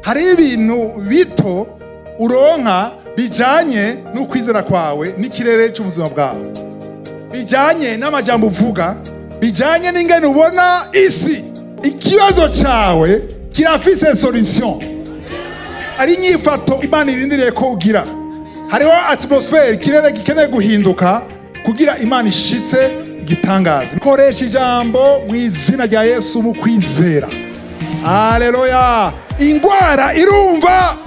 Hari ibintu bito uronka bijanye n'ukwizera kwawe n'ikirere cy'ubuzima bwawe, bijanye n'amajambo uvuga, bijanye n'ingene ubona isi. Ikibazo cyawe kirafise solution. Ari inyifato Imana irindiriye ko ugira. Hariho atmosphère, ikirere gikeneye guhinduka kugira Imana ishitse igitangaza. Koresha ijambo mu izina rya Yesu mu kwizera. Aleluya! Ingwara irumva.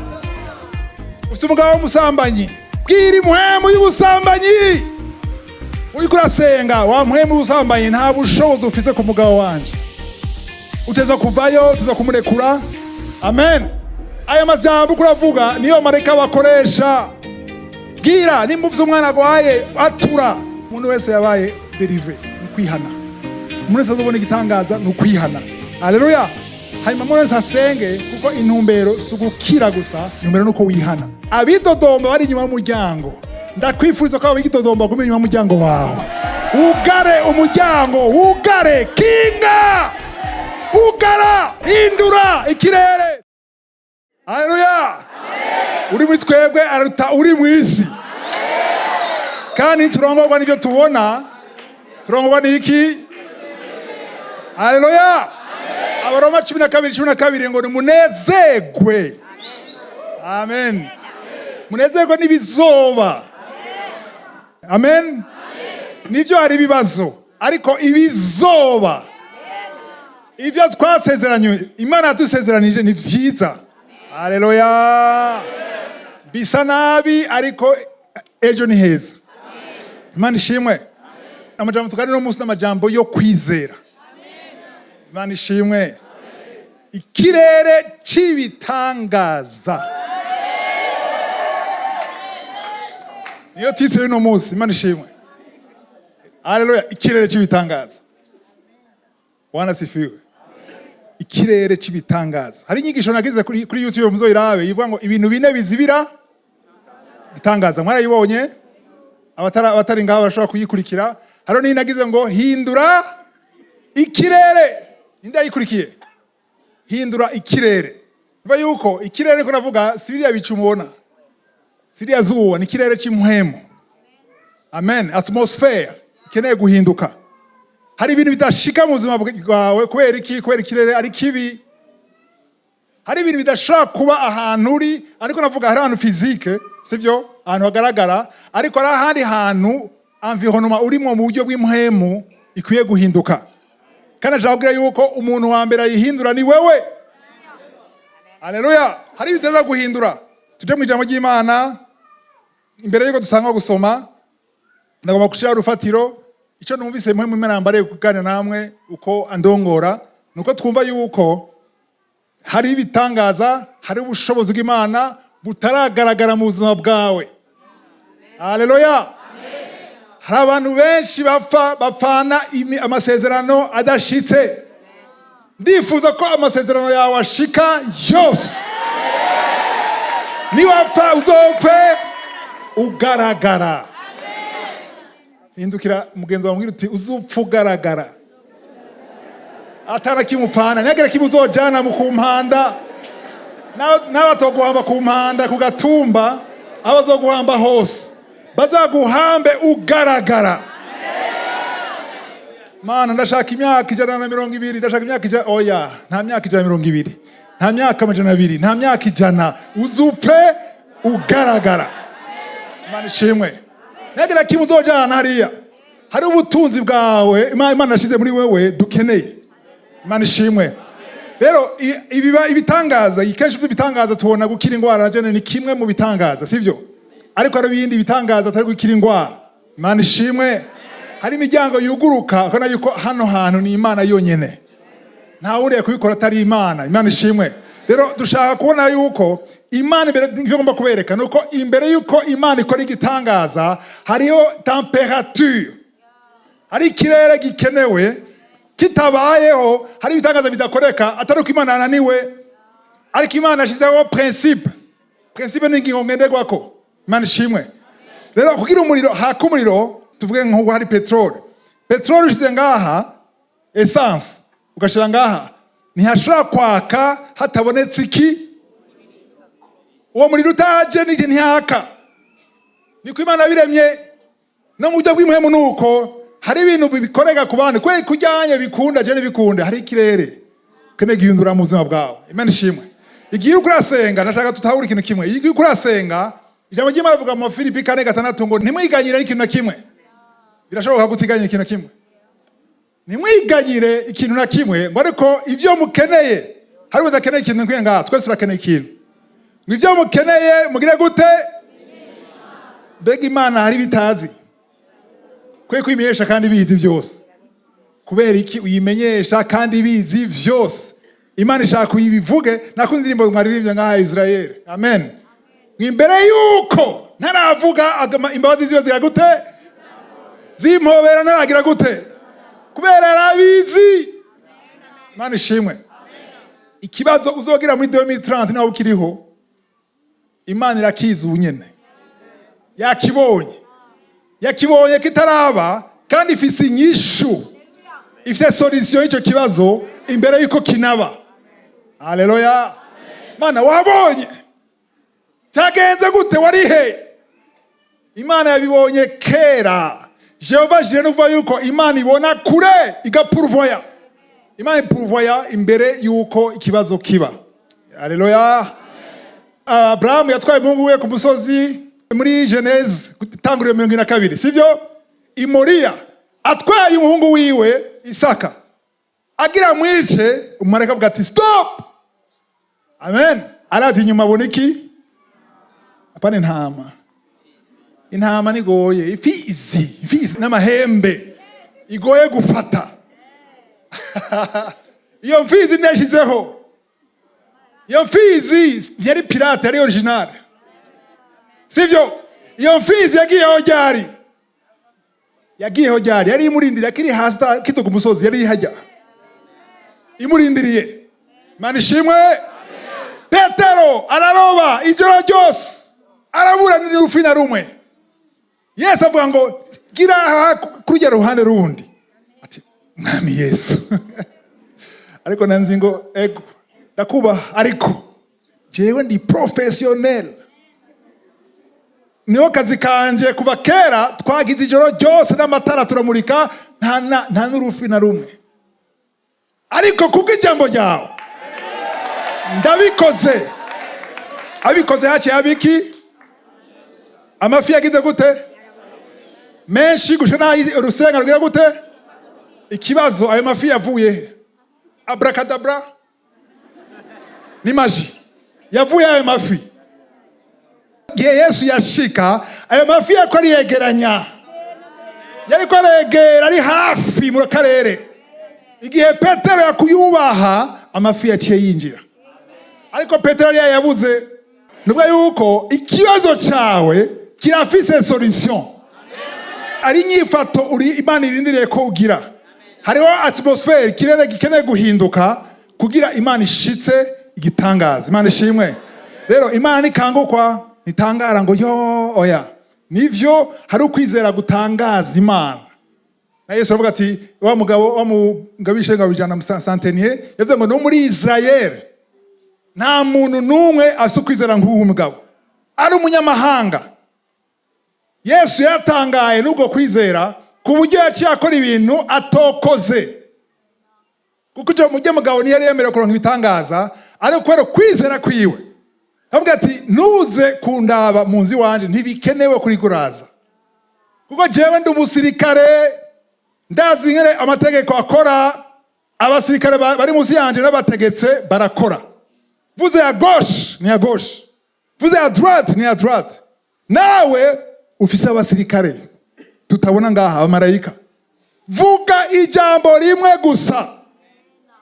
Ufite umugabo w'umusambanyi, bwira impwemu y'ubusambanyi. Uriko urasenga: "Wa mpwemu y'ubusambanyi, nta bushobozi ufite ku mugabo wanje, uteza kuvayo, uteza kumurekura." Amen. Aya majambo uko uravuga niyo marayika bakoresha. Bwira nimba ufite umwana agwaye, atura. Umuntu wese yabaye délivré ni kwihana. Umuntu wese azobona igitangaza ni ukwihana. Aleluya! Hanyuma umuntu wese asenge, kuko intumbero si ugukira gusa, intumbero ni uko wihana. Abidodomba bari inyuma y'umuryango, ndakwifuriza ko abidodomba baguma inyuma y'umuryango wawe. Ugare umuryango, wugare, kinga, ugara, hindura ikirere. Haleluya! Uri muri twebwe aruta uri mu isi. Kandi ntiturongorwa n'ibyo tubona, turongorwa n'iki? Haleluya! Abaroma 12:12 ngo nimunezerwe. Amen. Munezerwe n'ibizoba. Amen. Nivyo, hari ibibazo, ariko ibizoba, ivyo twasezeranywe, Imana yadusezeranije, ni vyiza. Haleluya! Bisa nabi, ariko ejo ni heza. Imana ishimwe. Amajambo tuganira uno munsi n'amajambo yo kwizera. Imana ishimwe. Ikirere cy'ibitangaza niyo titre y'uno munsi. Imana ishimwe. Haleluya! Ikirere cy'ibitangaza. Bwana sifiwe. Ikirere cy'ibitangaza. Hari inyigisho nagize kuri YouTube, muzoyirabe, ivuga ngo ibintu bine bizibira igitangaza. Mwarayibonye? Abatari ngaho bashobora kuyikurikira. Hariho n'iyi nagize ngo hindura ikirere. Ninde yayikurikiye? Hindura ikirere. Biva yuko ikirere ko navuga si biriya bicu mubona, si ririya zuba, ni ikirere cy'impwemu. Amen. Atmosphere ikeneye guhinduka. Hari ibintu bidashika mu buzima bwawe. Kubera iki? Kubera ikirere ari kibi. Hari ibintu bidashobora kuba ahantu uri, ariko navuga hari ahantu physique, sivyo, ahantu hagaragara, ariko hari ahandi hantu environnement urimo mu buryo bw'impwemu ikwiye guhinduka. Kandi ashaka kubwira yuko umuntu wa mbere ayihindura ni wewe. Haleluya! Hari ibiteza guhindura. Tujye mu ijambo ry'Imana. Imbere yuko dusanga gusoma, ndagomba gushyiraho urufatiro. Icyo numvise mpwemu Imana yambariye kuganira namwe uko andongora, ni uko twumva yuko hari ibitangaza, hari ubushobozi bw'Imana butaragaragara mu buzima bwawe. Haleluya! Hari abantu benshi bapfa bapfana amasezerano adashitse. Ndifuza ko amasezerano yawe ashika yose. Niwapfa, uzopfe ugaragara. Hindukira mugenzi wawe, uti: "Uzupfa ugaragara." Atana kimupfana, ntihagire kimwe uzojana mu kumpanda. Nawe atoguhamba ku mpanda, ku gatumba, aho bazoguhamba hose, bazaguhambe ugaragara. Mana, ndashaka imyaka 120, ndashaka imyaka 100. Oya, nta myaka 120, nta myaka 200, nta myaka 100. Uzupfe ugaragara. Imana ishimwe. Ntihagire kimwe uzojana hariya. Hari ubutunzi bwawe Imana yashyize muri wewe dukeneye. Imana ishimwe. Rero ibiba ibitangaza kenshi, uvuze ibitangaza tubona gukira indwara, navyo ni kimwe mu bitangaza, sivyo? Ariko hari ibindi bitangaza atari gukira indwara. Imana ishimwe. Hari imiryango yuguruka, ukabona yuko hano hantu ni Imana yonyene, nta wundi kubikora atari Imana. Imana ishimwe. Rero dushaka kubona yuko Imana imbere, ivyo ngomba kubereka ni uko imbere yuko Imana ikora igitangaza, hariho température, hari ikirere gikenewe. Kitabayeho, hari ibitangaza bidakoreka, atari uko Imana yananiwe, ariko Imana yashyizeho principe. Principe ni ingingo ngenderwako. Imana ishimwe. Rero kugira umuriro haka, umuriro tuvuge nk'ubu hari peteroli, peteroli ushyize ngaha, essence ugashyira ngaha, ntihashobora kwaka hatabonetse iki? Uwo muriro utaje ntihaka. Niko Imana biremye. No mu buryo bw'impwemu nuko hari ibintu bikorega ku bandi, kubera kujyanye bikunda je ntibikunde. Hari ikirere keneye gihindura mu buzima bwawe. Imana ishimwe. Igihe uriko urasenga, ndashaka tutahura ikintu kimwe. Igihe uriko urasenga, ijambo ry'Imana rivuga mu Filipi 4:6 ngo ntimwiganyire ikintu na kimwe. Birashoboka kutiganyira ikintu na kimwe. Ntimwiganyire ikintu na kimwe, ngo ariko ivyo mukeneye. Hari udakeneye ikintu nkwiye ngaha? Twese turakeneye ikintu. Ngo ivyo mukeneye mugire gute? Mbega Imana hari bitazi? Kwe kwimenyesha kandi bizi vyose. Kubera iki uyimenyesha kandi bizi vyose? Imana ishaka uyibivuge. Nakunze indirimbo mwaririmbye ngaha, Israel. Amen. Imbere yuko ntaravuga, imbabazi ziwe zira gute? Zimpobera ntaragira gute? Kubera yarabizi. Imana ishimwe. Ikibazo uzogira muri 2030 nawe ukiriho, Imana irakizi ubu nyene. Yakibonye, yakibonye kitaraba, kandi ifise inyishu, ifise solution y'icyo kibazo imbere y'uko kinaba. Haleluya! Mana, wabonye cyagenze gute? Warihe? Imana yabibonye kera. Jehova Jireh nuvuga yuko Imana ibona kure, igapourvoya. Imana ipourvoya imbere y'uko ikibazo kiba. Haleluya! Aburahamu yatwaye umuhungu we ku musozi muri Genèse itanguriro 42, sibyo? Imoriya atwaye umuhungu wiwe Isaka agira mwice, umumarayika avuga ati: "Stop." Amen. Aravye inyuma abona iki? Apana intama. Intama nigoye, imfizi, imfizi n'amahembe igoye gufata. Iyo mfizi ntiyashyizeho. Iyo mfizi ntiyari pirate, yari originale, sivyo? Iyo mfizi yagiyeho ryari? Yagiyeho ryari? Yari imurindiriye akiri hasi kituga umusozi, yari hajya imurindiriye. Mana ishimwe. Petero araroba ijoro ryose, arabura n'urufi na rumwe. Yesu avuga ngo gira aha kurya ruhande rundi. Ati: "Mwami Yesu, ariko nanzi ngo ego ndakubaha, ariko jewe ndi professionnel, niho kazi kanje kuva kera. Twagize ijoro ryose n'amatara turamurika, nta n'urufi na rumwe, ariko kubw'ijambo ryawe ndabikoze." Abikoze haciye abiki? Amafi yagize gute? Menshi gushika naho urusenga rugira gute? Ikibazo, ayo mafi yavuye he? Abracadabra, ni magie yavuye ayo mafi? Igihe Yesu yashika, ayo mafi yariko ariyegeranya, yariko aregera, ari hafi mu karere. Igihe Petero yakuyubaha, amafi yaciye yinjira, ariko Petero yari yayabuze. Nuvuga yuko ikibazo cyawe kirafise solution. Ari inyifato uri Imana irindiriye ko ugira. Hariho atmosphère, ikirere gikeneye guhinduka kugira Imana ishitse igitangaza. Imana ishimwe. Rero Imana nikangukwa, ntitangara ngo yo oya. Nivyo, hari ukwizera gutangaza Imana. Na Yesu aravuga ati wa mugabo wa mugabishe ngo 100 centenier, yavuze ngo no muri Israel nta muntu n'umwe afite ukwizera nk'uwo mugabo, ari umunyamahanga. Yesu yatangaye n'ubwo kwizera ku buryo yaciye akora ibintu atokoze, kuko icyo mujye mugabo ntiyari yemerewe kuronka ibitangaza, ariko kubera kwizera kwiwe avuga ati: "Ntuze kundaba mu nzu iwanje, ntibikenewe kuri kuraza, kuko jewe ndi umusirikare, ndazi ingene amategeko akora. Abasirikare bari munsi yanje n'abategetse barakora. Vuze ya gauche ni ya gauche, vuze ya droite ni ya droite. Nawe ufise abasirikare tutabona ngaha, abamarayika. Vuga ijambo rimwe gusa,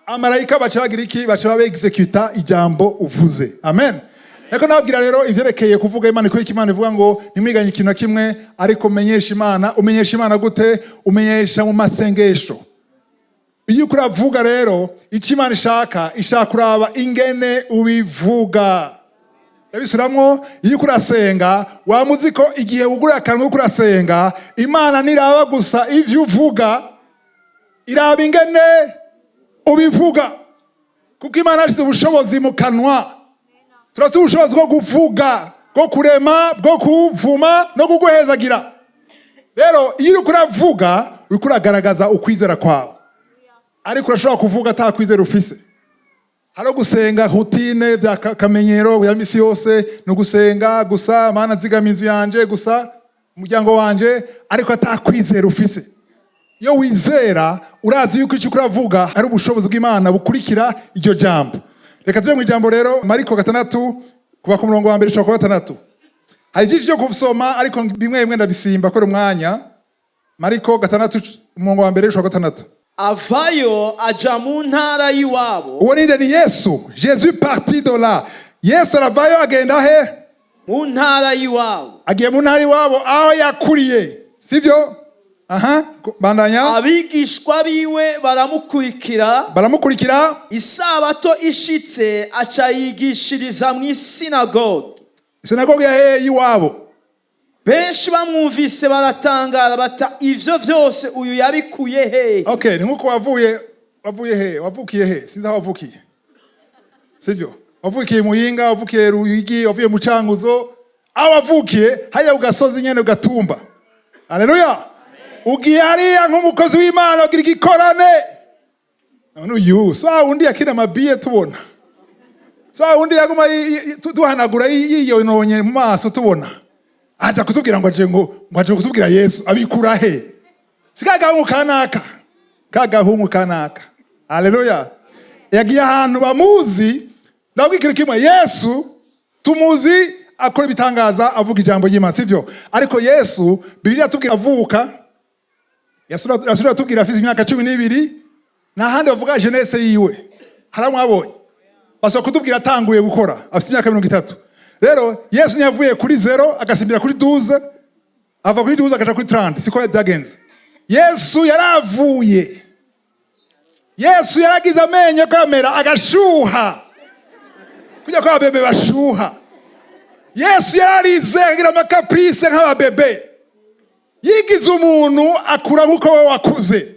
amarayika baca bagira iki? Baca babe executa ijambo uvuze." Amen. Ariko nababwira rero ivyerekeye kuvuga Imana iko. Imana ivuga ngo ntimwiganye ikintu na kimwe, ariko menyesha Imana. Umenyesha Imana gute? Umenyesha mu masengesho. Iyo uriko uravuga rero, icyo Imana ishaka, ishaka kuraba ingene ubivuga. Ndabisuramwo: iyo uriko urasenga, waba uzi ko igihe wugurura akanwa uriko urasenga, Imana ntiraba gusa ivyo uvuga, iraba ingene ubivuga, kuko Imana yashyize ubushobozi mu kanwa. Turafite ubushobozi bwo kuvuga, bwo kurema, bwo kuvuma no kuguhezagira. Rero iyo uriko uravuga, uriko uragaragaza ukwizera kwawe, ariko urashobora kuvuga ata kwizera ufise. Hari gusenga routine bya kamenyero ya misi yose, ni ugusenga gusa, Mana zigama inzu yanje gusa, umuryango wanje, ariko atakwizera ufise. Iyo wizera, urazi yuko icyo uravuga ari ubushobozi bw'Imana bukurikira iryo jambo. Reka tujye mu ijambo rero, Mariko 6, kuva ku murongo wa 1 gushika ku wa 6. Hari byinshi byo gusoma, ariko bimwe bimwe ndabisimba kubera umwanya. Mariko 6, umurongo wa 1 gushika ku wa 6. Avayo aja mu ntara y'iwabo. Uwo ninde? Ni Yesu. Jésus partit de là. Yesu aravayo, agenda he? Mu ntara y'iwabo. Agiye mu ntara iwabo, aho yakuriye, sibyo? Aha, bandanya. Abigishwa biwe baramukurikira. Baramukurikira. Isabato ishitse, aca yigishiriza mu isinagogi. Sinagoge ya hehe? Y'iwabo. Benshi bamwumvise baratangara, bata: "Ivyo vyose uyu yabikuye hehe?" Okay, ni nkuko wavuye he? Wavukiye he? Sinzi aho wavukiye, sivyo? Wavukiye Muyinga, wavukiye Ruyigi, wavuye mu Cankuzo, aho wavukiye hariya ku gasozi nyene ugatumba. Haleluya! Ugiye hariya nk'umukozi w'Imana, ugira igikorane. None uyu so wa wundi yakina amabiye tubona, so wa wundi yaguma duhanagura yiyononye mu maso tubona, aza kutubwira ngo aje, ngo aje kutubwira Yesu, abikura he? Si ka gahungu kanaka, ka gahungu kanaka? Haleluya! Yagiye ahantu bamuzi. Ndabwira ikintu kimwe: Yesu tumuzi akora ibitangaza, avuga ijambo ry'Imana, sivyo? Ariko Yesu, Bibiliya atubwira avuka, yasubira atubwira afise imyaka 12. Nta handi bavuga jeunesse yiwe. Haramwabonye basaba kutubwira atanguye gukora afite imyaka 30. Rero Yesu ntiyavuye kuri 0 agasimbira kuri 12, ava kuri 12 akaja kuri 30. Siko byagenze. Yesu yaravuye, Yesu yaragize amenyo kamera agashuha kujya ko ababebe bashuha. Yesu yararize, akagira ama caprices nk'ababebe. Yigize umuntu, akura nk'uko wowe wakuze.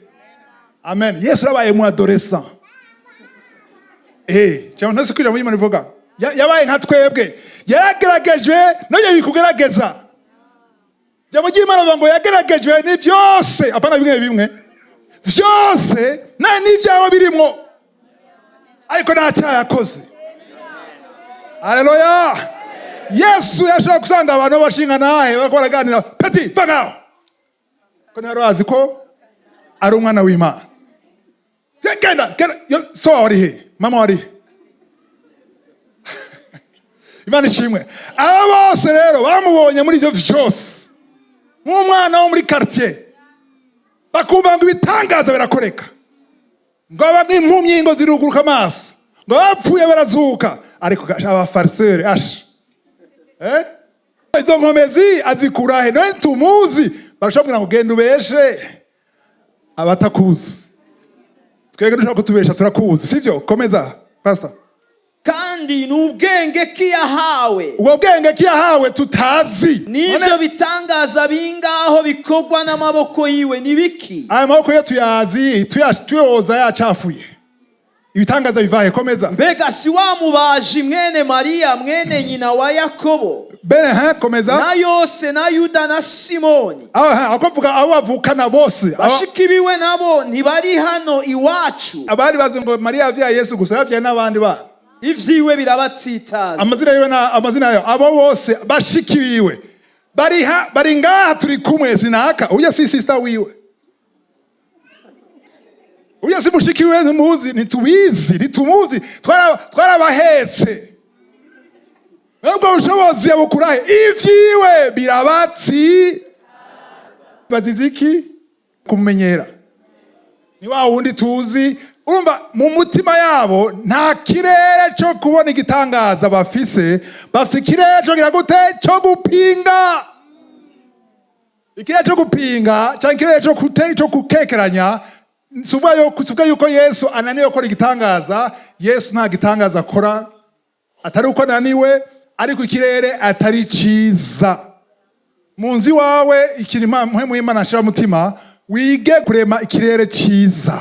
Amen. Yesu yabaye mu adolescent. Cyangwa ntese kwira muri Imana ivuga yabaye nka twebwe, yarageragejwe. None bikugerageza, ijambo ry'Imana rivuga ngo yageragejwe ni byose, apana bimwe bimwe, byose n'ibyawe birimwo, ariko nta cyaha yakoze. Haleluya! Yesu yashobora gusanga abantu b'abashinga nahe bariko baraganira: "Petit, va ngaho!" Ko ntiyari bazi ko ari umwana w'Imana. Genda, genda. So wari he? Mama wari he? Imana ishimwe. Aba bose rero bamubonye muri ibyo byose nk'umwana wo muri quartier, bakumva ngo ibitangaza birakoreka, ngo aba nk'impumyi ngo ziruguruka amaso, ngo abapfuye barazuka. Ariko aba farceurs asha, izo nkomezi azikura he? None tumuzi. Barashobora ngo genda ubeshe abatakuzi. Twebwe dushobora kutubesha, turakuzi, sivyo? Komeza, pastor. Kandi ni ubwenge ki yahawe? Ubwo bwenge ki yahawe tutazi? N'ivyo bitangaza bingaho bikorwa n'amaboko yiwe ni biki? Aya maboko yo tuyazi, tuyoza yacafuye. Ibitangaza bivahe? Komeza. Mbega si wa mubaji, mwene Mariya, mwene nyina wa Yakobo, bene ha, komeza. na Yose na Yuda na Simoni? Aho ako vuga abo bavukana bose. Bashiki biwe nabo ntibari hano iwacu? Abari bazi ngo Mariya yavyaye Yesu gusa, yavyaye n'abandi bana. Ivyiwe birabatsitaza. Amazina yiwe na amazina yayo, abo bose bashiki biwe bari bari ngaha, turi kumwe. Sinaka uya si sister wiwe, uya si mushiki wiwe, ntumuzi, ntitubizi, ntitumuzi. Twarabahetse. Nubwo bushobozi yabukurahe? Ivyiwe birabatsi bazize iki? Kumumenyera ni wa wundi tuzi. Urumva mu mutima yabo nta kirere cyo kubona igitangaza bafise. Bafise ikirere cyo kugira gute? Cyo gupinga. Ikirere cyo gupinga cyangwa ikirere cyo gukekeranya. Si uvuga yuko Yesu ananiwe gukora igitangaza. Yesu nta gitangaza akora atari uko ananiwe, ariko ikirere atari cyiza mu nzu iwawe. Ikintu mpwemu y'Imana ashira mutima, wige kurema ikirere cyiza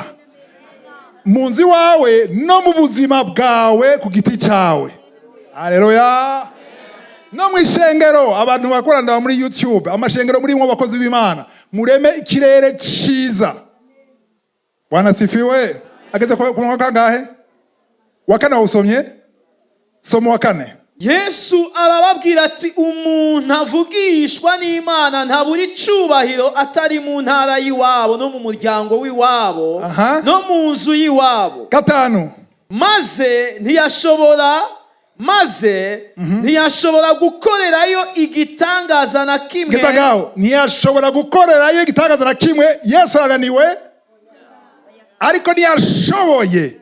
mu nzu iwawe no mu buzima bwawe ku giti cyawe. Haleluya! No mu ishengero, abantu bakorana muri YouTube, amashengero murimwo, abakozi b'Imana, mureme ikirere ciza. Bwana sifiwe. Ageze ku mwaka kangahe? Wa kane. Wawusomye? Soma wa kane. Yesu arababwira ati: "Umuntu avugishwa n'Imana ntabura icubahiro atari mu ntara y'iwabo no mu muryango w'iwabo no mu nzu y'iwabo." Gatanu. Maze ntiyashobora gukorerayo igitangaza na kimwe. Ngeza ngaho. Ntiyashobora gukorerayo igitangaza na kimwe. Yesu arananiwe, ariko ntiyashoboye.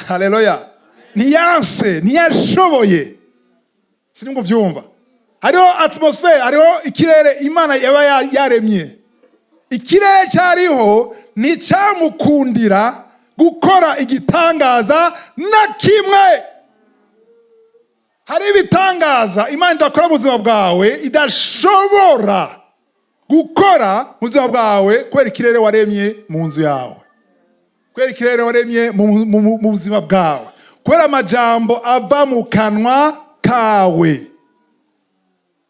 Haleluya! Ntiyanse, ntiyashoboye. Sinzi ngo byumva. Hariho atmosphère, hariho ikirere Imana yaba yaremye. Ikirere cyariho nticyamukundira gukora igitangaza na kimwe. Hari ibitangaza Imana idakora mu buzima bwawe, idashobora gukora mu buzima bwawe, kubera ikirere waremye mu nzu yawe, kubera ikirere waremye mu buzima bwawe, kubera amajambo ava mu kanwa kawe.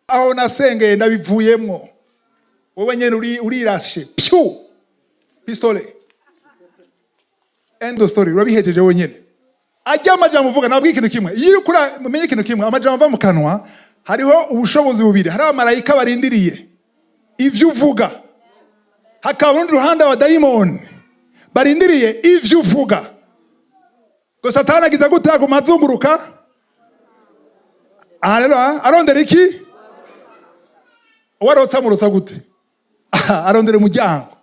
Aho nasengeye ndabivuyemwo. Wowe nyene urirashe pyu pistolet, end of story. Urabihejeje wowe nyene. Ajya amajambo uvuga, nabwiye ikintu kimwe. Iyo uriko umenye ikintu kimwe, amajambo ava mu kanwa, hariho ubushobozi bubiri. Hariho abamarayika barindiriye ivyo uvuga, hakaba urundi ruhande abadayimoni barindiriye ivyo uvuga. Ngo Satani agize gute? Aguma azunguruka aha rero, arondera iki? Uwarotse amurotsa gute? Arondera umuryango.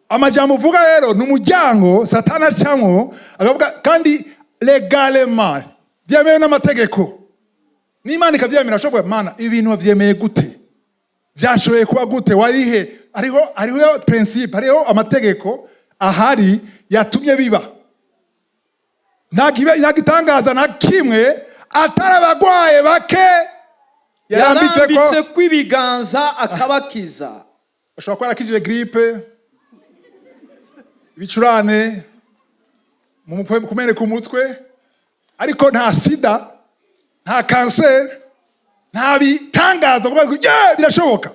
Amajambo uvuga rero ni umuryango Satani acamwo akavuga, kandi légalement byemewe n'amategeko, n'Imana ikavyemera. Ashobora Mana, ibi bintu wavyemeye gute? Byashoboye kuba gute? Warihe? Hariho principe, hariho amategeko ahari yatumye biba. Nta gitangaza na kimwe atari abagwaye bake yarambitse ko Yarambitse kw'ibiganza akabakiza. Ashobora kuba yarakijije grippe, ibicurane, kumeneka umutwe, ariko nta sida, nta kanseri, nta bitangaza avuga ngo ye birashoboka.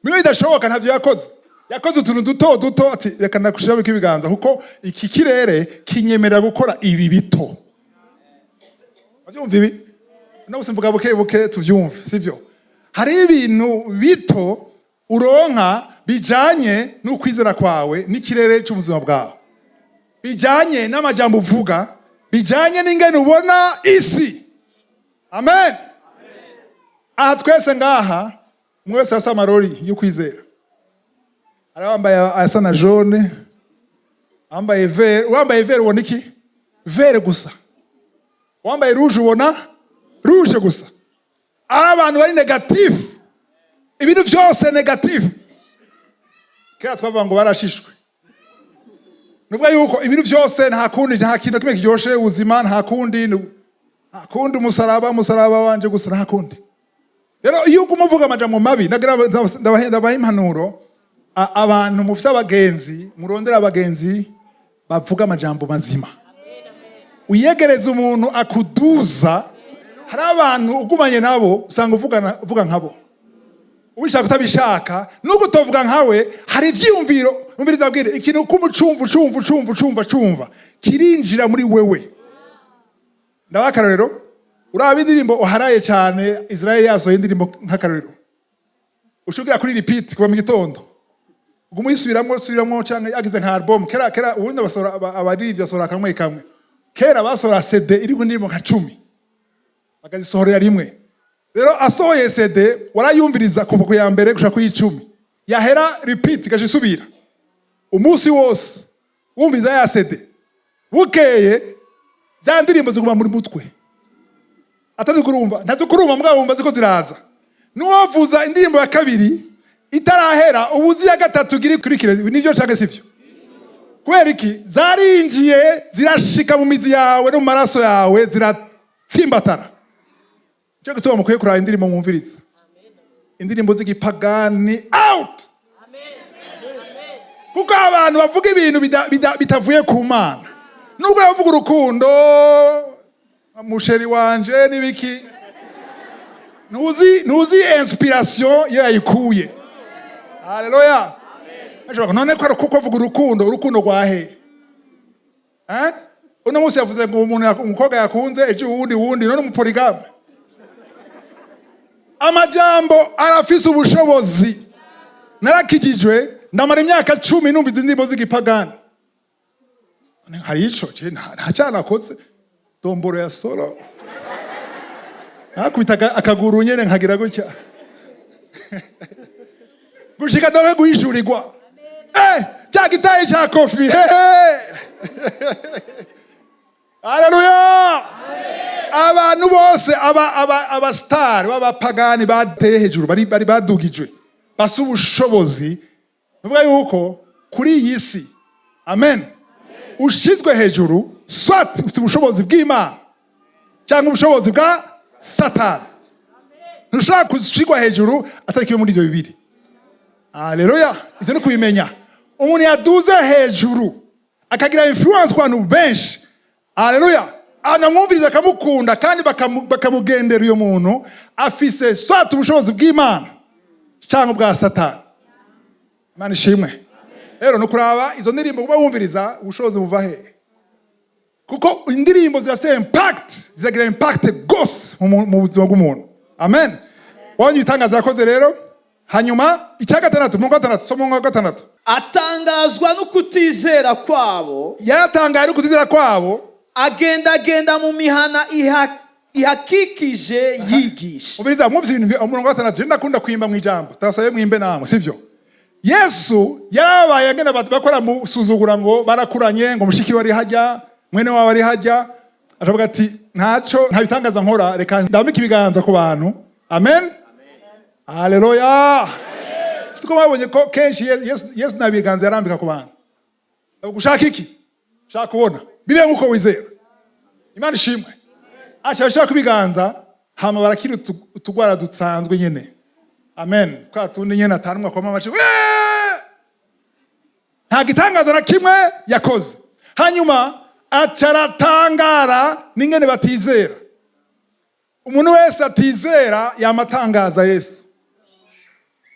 Bimwe bidashoboka ntavyo yakoze. Yakoze utuntu duto duto, ati: "Reka ndagushiramo ibiganza kuko iki kirere kinyemerera gukora ibi bito." Bavyumva ibi? No gusa mvuga buke buke tuvyumve, sivyo? Hari ibintu bito uronka bijanye n'ukwizera kwawe n'ikirere cy'ubuzima bwawe, bijanye n'amajambo uvuga, bijanye n'ingene ubona isi. Amen. Aha twese ngaha, umwe wese afise amarori yo kwizera. Hari abambaye asa na jaune, wambaye vert. Wambaye vert ubona iki? Vert gusa. Wambaye rouge ubona rouge gusa. Ari abantu bari négatif, ibintu byose négatif. Kera twavuga ngo barashishwe. Nuvuga yuko ibintu byose nta kundi, nta kintu kimwe kiryoshe ubuzima, nta kundi, nta kundi, umusaraba, umusaraba wanje gusa, nta kundi. Rero iyo uguma uvuga amajambo mabi, nagira ndabaha impanuro. Abantu mufise abagenzi, murondera abagenzi bavuga amajambo mazima. Uyegereza umuntu akuduza. Hari abantu ugumanye nabo usanga uvugana, uvuga nkabo, ubishaka utabishaka. Nubwo utovuga nkawe, hari ivyiyumviro. Umviriza, abwire ikintu kumucumva, ucumva, ucumva, ucumva, ucumva, kirinjira muri wewe. Ndabaha akarorero. Uraba indirimbo uharaye cyane, Israel yasohoye indirimbo nk'akarorero, ushugira kuri repeat kuva mu gitondo, uguma uyisubiramwo, usubiramwo, canke yagize nka album. Kera kera, ubundi basohora, abaririmbyi basohora kamwe kamwe. Kera basohora CD iriko indirimbo nka 10, bakazisohorera rimwe. Rero asohoye CD, warayumviriza kuva ku ya mbere gushika kuri 10, yahera repeat igaca isubira umunsi wose wumviza ya CD. Bukeye za ndirimbo ziguma muri mutwe, atazi kurumva, ntazi kurumva, mugabo wumva ziko ziraza. Nuwavuza indirimbo ya kabiri itarahera, ubuzi ya gatatu igira ikurikire. Nivyo canke sivyo? Kubera iki? Zarinjiye, zirashika mu mizi yawe no mu maraso yawe, ziratsimbatara. Cyo gituma mukwiye kuraba indirimbo mwumviriza. Indirimbo z'igipagani out, kuko abantu bavuga ibintu bitavuye ku Mana, nubwo bavuga urukundo. Mu chéri wanje n'ibiki, ntuzi inspiration iyo yayikuye. Haleluya! Ashobora none ko ari kuko avuga urukundo, urukundo rwa he? Eh? Uno munsi yavuze ngo umuntu umukobwa yakunze, ejo uwundi wundi, none umu polygame. Amajambo arafise ubushobozi. Narakijijwe, ndamara imyaka 10 numva izi ndirimbo z'igipagani. None hari ico je nta cyaha nakoze. Domboro ya solo nakubita akaguru nyene nkagira gutya gushika ndonke guhishurirwa, cya gitayi cya kofi hehe. Haleluya! Abantu bose aba star b'abapagani bateye hejuru, bari badugijwe, basa ubushobozi. Nuvuga yuko kuri iyi si, amen, ushizwe hejuru, soit ufite ubushobozi bw'Imana cyangwa ubushobozi bwa Satani. Ntushobora gushirwa hejuru atari kimwe muri ibyo bibiri. Haleluya! Ivyo ni kubimenya. Umuntu yaduze hejuru akagira influence ku bantu benshi, haleluya, anamwumviriza, akamukunda kandi bakamugendera, uyo muntu afise soit ubushobozi bw'Imana cyangwa ubwa Satani. Imana ishimwe. Rero ni ukuraba izo ndirimbo uba wumviriza, ubushobozi buva he? Kuko indirimbo zirafise impact, ziragira impact gose mu buzima bw'umuntu. Amen. Wabonye ibitangaza yakoze. Rero hanyuma icya gatandatu, umurongo wa gatandatu, soma umurongo wa gatandatu. Atangazwa no kutizera kwabo. Yaratangaye no kutizera kwabo. Agendagenda mu mihana ihakikije yigisha. Umviriza, mwumvise ibintu umurongo wa gatandatu. Ndakunda kwimba mu ijambo, tabasabe mwimbe namwe, sivyo? Yesu yarabaye agenda bakora musuzugura ngo barakuranye, ngo mushiki we ari hajya, mwene wawe ari hajya. Aravuga ati: "Ntaco, nta bitangaza nkora, reka ndambike ibiganza ku bantu." Amen, haleluya! Siko babonye ko kenshi Yesu nta biganza yarambika ku bantu? Gushaka iki? Ushaka kubona, bibe nk'uko wizera. Imana ishimwe. Aca bashaka ibiganza, hama barakira utugwara dusanzwe nyene. Amen. Twa tundi nyene atanumwe akoma amashi. Weee! Nta gitangaza na kimwe yakoze. Hanyuma aca aratangara n'ingene batizera. Umuntu wese atizera yamatangaza Yesu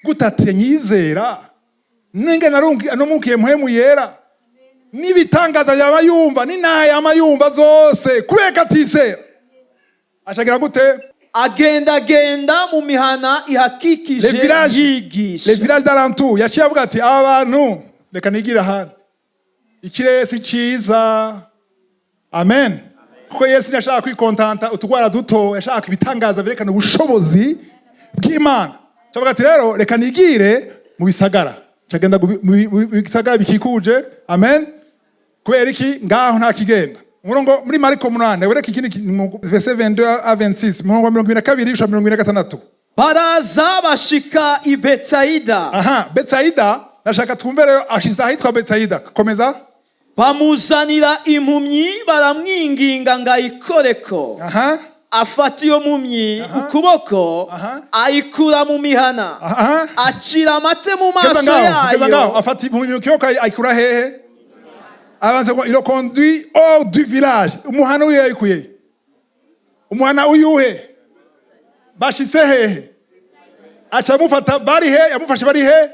gute? Ati: "Nyizera n'ingene anumukiye Mpwemu Yera n'ibitangaza yaba yumva n'inaha yama yumva zose, kubera ko atizera." Acagira gute? Agendagenda mu mihana ihakikije Les villages, yigisha. les villages d'alentour. Yaciye avuga ati: "Aba bantu, reka nigire ahandi, ikirere si ciza." Amen. Kuko Yesu ntiyashaka kwikontanta utugwara duto, yashaka ibitangaza vyerekana ubushobozi bw'Imana. Avuga ati: "Rero reka nigire mu bisagara." Cagenda mu bisagara bikikuje. Amen. Kubera iki? Ngaho nta kigenda. Umurongo muri Mariko 8, wereka ikindi verset 22 à 26, umurongo wa 22 gushika 26. Baraza bashika i Betsayida. Aha, Betsaida. Ndashaka twumve rero ashize ahitwa Betsaida. Komeza. Bamuzanira impumyi, baramwinginga ngo ayikoreko. Afata iyo mpumyi ukuboko, ayikura mu mihana, acira amate mu Geza maso ngaho, geza ngaho. yayo. Afata impumyi ukuboko, ayikura hehe? Abanza ngo il conduit hors du village. Umuhana uyu yayikuye, umuhana uyuhe? Bashitse hehe? Aca amufata. Bari he yamufashe? Bari he?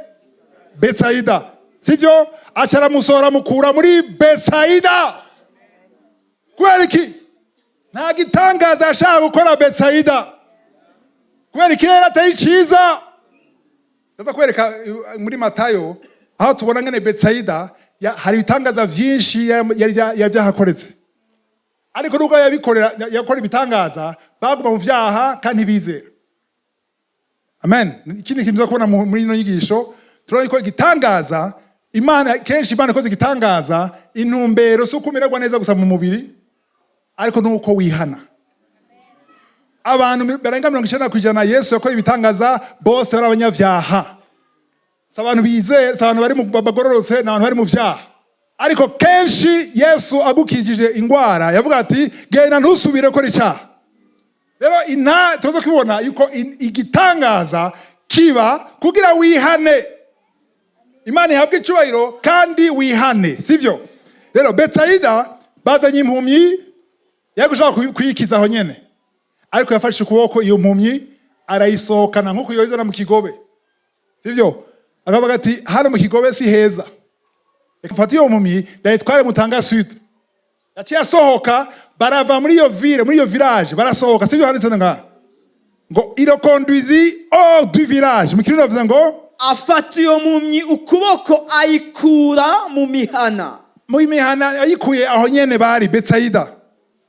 Betsaida, sivyo? Aca aramusohora, amukura muri Betsaida. Kubera iki? Nta gitangaza yashaka gukora Betsaida, kubera ikirere atari ciza. Ndaza kwereka muri Matayo aho tubona ngene Betsaida hari ibitangaza vyinshi yari vyahakoretse, ariko nubwo yabikorera, yakora ibitangaza, baguma mu vyaha kandi ntibizera. Amen. Ikindi kintu tuza kubona muri ino nyigisho, turabona ko igitangaza, Imana, kenshi Imana ikoze igitangaza, intumbero si uko umererwa neza gusa mu mubiri, ariko nuko wihana. Abantu barenga 90% Yesu yakoze ibitangaza bose bari abanyabyaha. Si abantu bizeye, si abantu bari mu bagororotse, ni abantu bari mu vyaha. Ariko kenshi Yesu agukijije ingwara, yavuga ati: "Genda, ntusubire gukora icyaha." Rero ina turaza kubibona yuko igitangaza kiba kugira wihane, Imana ihabwe icyubahiro kandi wihane, sivyo? Rero Betsaida bazanye impumyi. Yari gushobora kuyikiza aho nyene, ariko yafashe ukuboko iyo mpumyi arayisohokana, nk'uko yoyizana mu kigobe, sivyo? Akavuga ati: "Hano mu kigobe si heza, reka mfate iyo mpumyi ndayitware Mutanga Sud." Yaciye asohoka, barava muri iyo ville, muri iyo village, barasohoka, sivyo? Handitse ngaha ngo: "Il conduisit hors du village." Mu Kirundi bavuze ngo: Afata iyo mpumyi ukuboko, ayikura mu mihana. Mu mihana, ayikuye aho nyene bari Betsayida,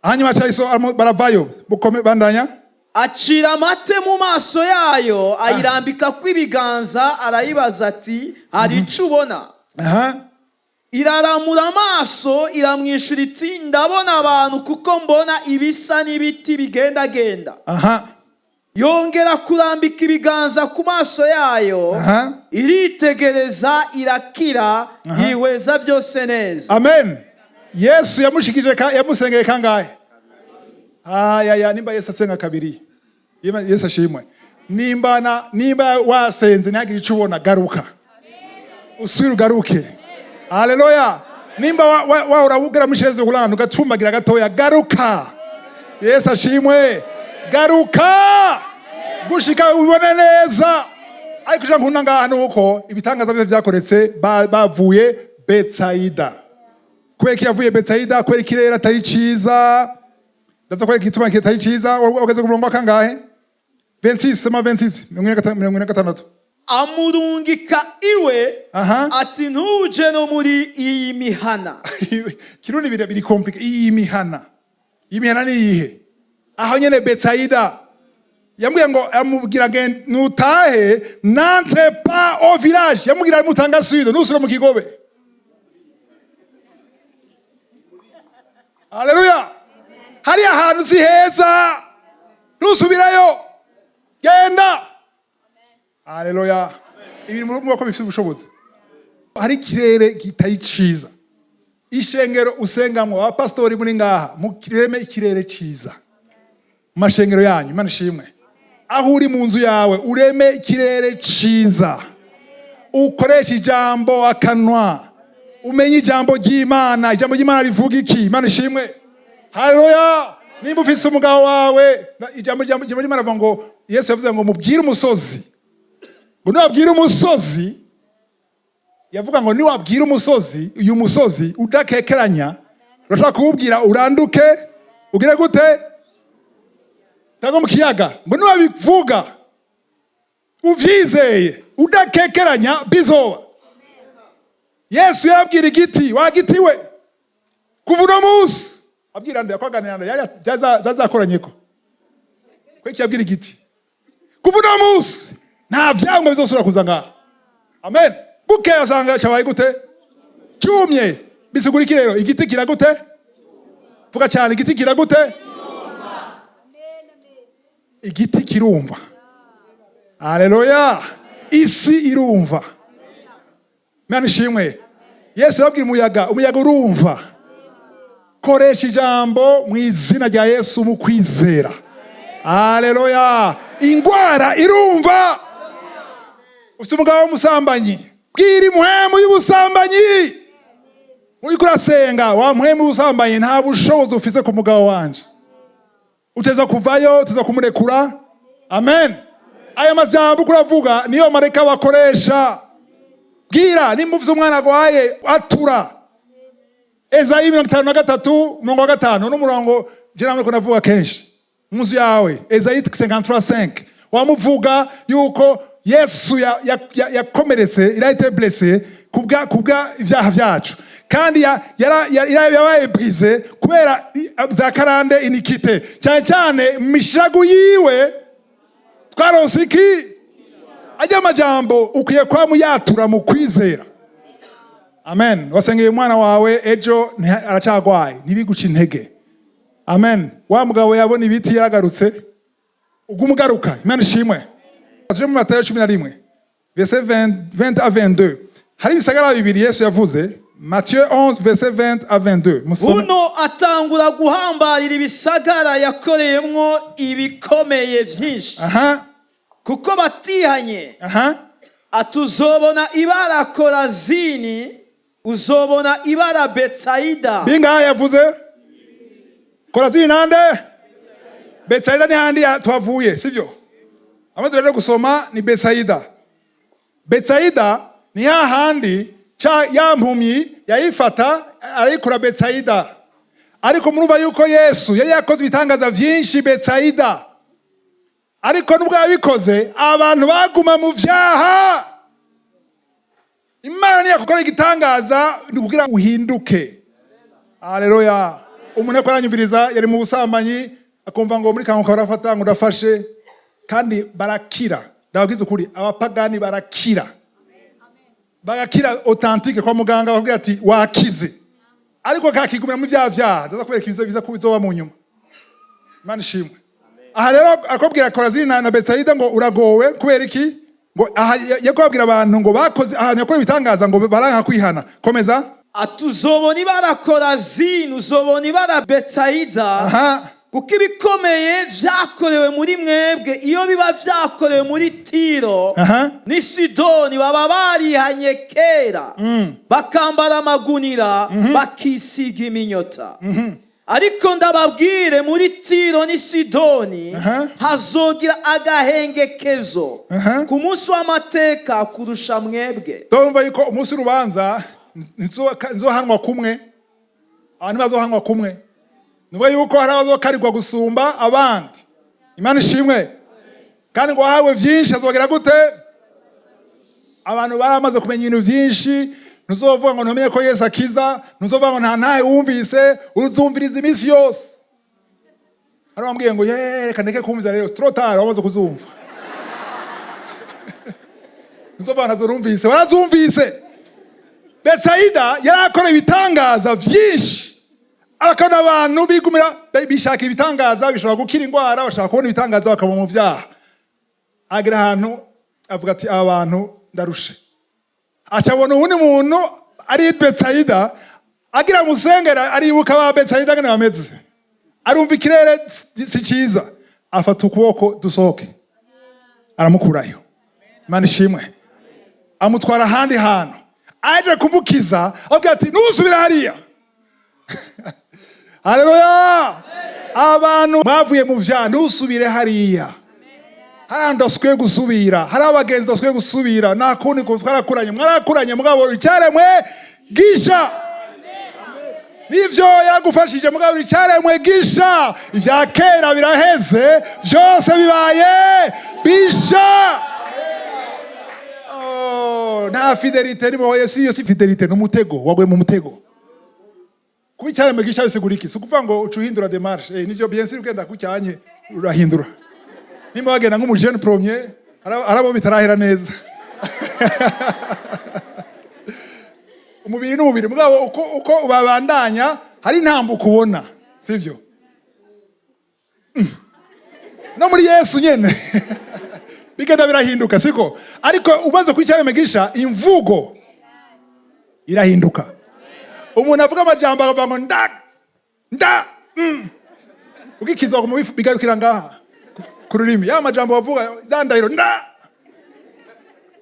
hanyuma aca baravayo. Bukome, bandanya. Acira amate mu maso yayo, ayirambikako ibiganza, arayibaza ati: "Hari icyo ubona?" Iraramura amaso, iramwishyura iti: "Ndabona abantu, kuko mbona ibisa n'ibiti bigendagenda." Yongera kurambika ibiganza ku maso yayo, iritegereza, irakira, yihweza byose neza. Amen. Yesu yamushikije yamusengeye kangahe? Ayaya, nimba Yesu asenga kabiri. Yesu ashimwe. Nimba wasenze ntihagire icyo ubona, garuka, usubire ugaruke. Haleluya! Nimba wahora ugera muri chaise roulante ugatumbagira gatoya, garuka. Yesu ashimwe. Garuka gushika ubone neza. Ariko ijambo nkunda ngaha ni uko ibitangaza byose byakoretse bavuye Betsayida. Kubera ko yavuye Betsayida? Kubera ikirere atari ciza. Ndaza kwereka igituma kitari ciza. Ugeze ku murongo wa kangahe? 26, soma 26, 46. Amurungika iwe, ati: "Ntuje no muri iyi mihana." Kirundi biri compliqué. Iyi mihana, iyi mihana ni iyihe? Aho nyene Betsayida. Yambwiye ngo, amubwira ngo nutahe, "N'entre pas au village." Yamubwira Mutanga Sud, nusubire mu kigobe. Haleluya! Hariya hantu si heza, ntusubirayo, genda. Haleluya! Ibintu murumva ko bifite ubushobozi. Hari ikirere kitari ciza. Ishengero usengamwo, abapasitori muri ngaha, mukireme ikirere ciza mu mashengero yanyu. Imana ishimwe. Aho uri mu nzu yawe, ureme ikirere ciza, ukoresha ijambo akanwa, umenye ijambo ry'Imana. Ijambo ry'Imana rivuga iki? Imana ishimwe. Haleluya! Nimba ufise umugabo wawe, ijambo ry'Imana rivuga ngo, Yesu yavuze ngo mubwire umusozi, ngo niwabwire umusozi, yavuga ngo niwabwira umusozi, uyu musozi udakekeranya, urashobora kuwubwira uranduke, ugire gute, cyangwa mu kiyaga, ngo niwabivuga uvyizeye udakekeranya, bizoba. Yesu yabwira igiti: "Wa giti we, kuva uno munsi." Abwira nde? Yakwaganira nde? Zazakoranyeko kweki? Yabwira igiti: "Kuva uno munsi nta vyangwa bizosubira kuza ngaha." Amen. Bukeye asanga cabaye gute? Cyumye. Bisigura iki rero? Igiti kira gute? Vuga cyane. Igiti kira gute? Igiti kirumva. Haleluya! Isi irumva. Imana ishimwe. Yesu yababwira umuyaga, umuyaga urumva. Koresha ijambo mu izina rya Yesu mu kwizera. Haleluya! Ingwara irumva. Ufite umugabo w'umusambanyi, bwira impwemu y'ubusambanyi uriko urasenga: "Wa mpwemu y'ubusambanyi, nta bushobozi ufise ku mugabo wanje, uteza kuvayo, uteza kumurekura." Amen. Aya majambo uko uravuga niyo mareka bakoresha. Bwira, nimba ufise umwana agwaye, atura. Ezayi 53 umurongo wa 5 n'umurongo je namwe ko navuga kenshi mu nzu yawe. Ezayi 53:5, wamuvuga yuko Yesu yakomeretse, il a été blessé kubwa ibyaha byacu, kandi yabaye brisé kubera za karande, iniquité, cyane cyane mu mishagu yiwe twaronse iki. Ajya amajambo ukwiye kwamuyatura mu kwizera. Amen. Wasengeye umwana wawe ejo, aracagwaye, ntibiguce intege. Amen. Wa mugabo yabona ibiti yaragarutse, uguma ugaruka. Imana ishimwe. Tuje mu Matayo 11 verset 20, 20 à 22. Hari ibisagara bibiri Yesu yavuze. Matthieu 11 verset 20 à 22. Musome. Buno atangura guhambarira ibisagara yakoreyemwo ibikomeye byinshi, kuko batihanye. Ati: "Uzobona ibara Korazini, uzobona ibara Betsayida." Bingahe yavuze? Korazini nande Betsaida ni handi twavuye, sivyo? Amwe rero gusoma ni Betsaida. Betsaida ni hahandi ca ya mpumyi yayifata arayikura Betsaida. Ariko murumva yuko Yesu yari yakoze ibitangaza vyinshi Betsaida, ariko nubwo yabikoze abantu baguma mu vyaha. Imana niyakukora igitangaza ni kugira uhinduke. Haleluya! Umuntu ariko aranyumviriza yari mu busambanyi, akumva ngo muri Kanguka barafata ngo ndafashe, kandi barakira. Ndababwiza ukuri, abapagani barakira, bagakira authentique. Kwa muganga bakubwira ati wakize, ariko kakigumira mu vyaha. Vyaha ndaza kubereka ibiza biza kubizoba mu nyuma. Imana ishimwe. Aha rero akobwira Korazini na Betsaida ngo uragowe. Kubera iki? Ngo aha yakobwira abantu ngo bakoze ahantu yakoze ibitangaza ngo baranka kwihana. Komeza. Ati uzobona ibara Korazini, uzobona ibara Betsayida, kuko ibikomeye vyakorewe muri mwebwe, iyo biba vyakorewe muri Tiro n'i Sidoni, baba barihanye kera, bakambara amagunira, bakisiga iminyota. Ariko ndababwire, muri Tiro n'i Sidoni hazogira agahengekezo ku munsi w'amateka kurusha mwebwe. Ndumva yuko umunsi w'urubanza ntizohanwa kumwe, abantu bazohanwa kumwe. Nuvuga yuko hari abazokarirwa gusumba abandi. Imana ishimwe. Kandi ngo wahawe vyinshi azogera gute? Abantu baramaze kumenya ibintu vyinshi. Ntuzovuga ngo ntumenye ko Yesu akiza, ntuzovuga ngo nta ntahe wumvise, uzumviriza iminsi yose. Hari wambwiye ngo ye reka ndeke kumviriza, rero trop tard, wamaze kuzumva. Ntuzovuga ntazo numvise, warazumvise. Betsaida yari akora ibitangaza vyinshi, akabona abantu bigumira bishaka ibitangaza, bishobora gukira indwara, bashaka kubona ibitangaza, bakaba mu vyaha. Agera ahantu avuga ati aba bantu ndarushe. Acabona uwundi muntu ari Betsaida, agira musengera, aribuka ba Betsaida ngene bameze, arumva ikirere si cyiza, afata ukuboko dusohoke, aramukurayo. Imana ishimwe. Amutwara ahandi hantu, aje kumukiza abwira ati ntusubire hariya. Haleluya! Abantu bavuye mu vyaha, ntusubire hariya. Hari ahantu udakwiye gusubira, hari abagenzi udakwiye gusubira. Nta kundi ko twarakuranye, mwarakuranye, mugabo icyaremwe gisha. Nivyo yagufashije, mugabo icyaremwe gisha. Ibya kera biraheze, vyose bibaye bisha. Oh, nta fidélité nibo. Yesu iyo si fidélité, ni umutego, waguye mu mutego. Kuba icyaremwe gisha bisigura iki? Si ukuvuga ngo uca uhindura démarche. Nivyo, bien sûr, ugenda kucyanye urahindura. Nimba wagenda nk'umujene premier, hari abo bitarahera neza. Umubiri n'umubiri, mugabo uko ubabandanya hari intambuko ubona, sivyo? No muri Yesu nyene bigenda birahinduka, siko? Ariko umaze kuba icyaremwe gisha, imvugo irahinduka. Umuntu avuga amajambo akavuga ngo nda nda. Ugikizwa mu bigarukira ngaha ku rurimi. Ya majambo wavuga, ya ndahiro nda,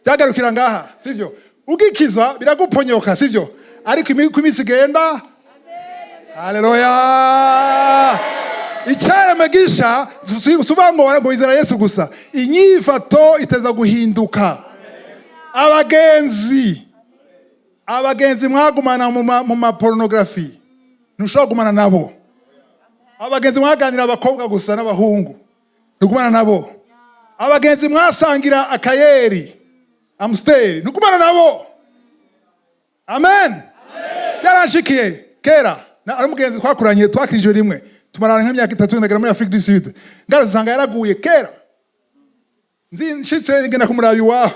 byagarukira ngaha, sivyo? Ugikizwa biraguponyoka, sivyo? Ariko uko iminsi igenda, haleluya, icyaremwe gisha. Si uvuga ngo wizera Yesu gusa, inyifato iteza guhinduka. Abagenzi mwagumana mu ma pornography, ntushobora kugumana nabo. Abagenzi mwaganira abakobwa gusa n'abahungu, ntugumana nabo. Abagenzi mwasangira akayeri Amstel, ntugumana nabo. Amen. Byaranshikiye kera, ari umugenzi twakuranye, twakirijwe rimwe, tumarana nk'imyaka 3, ndagera muri Afrique du Sud, ngarutse yaraguye kera. Nzi nshitse ngenda kumuraba iwabo,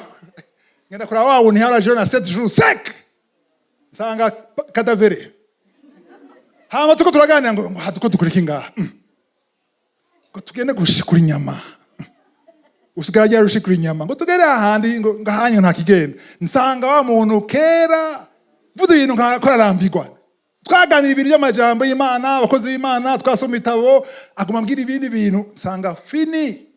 ngenda kuraba wabo, ntiharajeho na 7 jours sec, nsanga cadavre. Hama tuko turaganira ngo tuko dukora iki ngaha? Ngo tugende gushikura inyama. Usigara agiye ushikura inyama, ngo tugere ahandi, ngo ngahanye nta kigenda. Nsanga wa muntu kera mvuze ibintu nka ko ararambirwa. Twaganira ibintu by'amajambo y'Imana, abakozi b'Imana, twasoma ibitabo, aguma ambwira ibindi bintu, nsanga fini.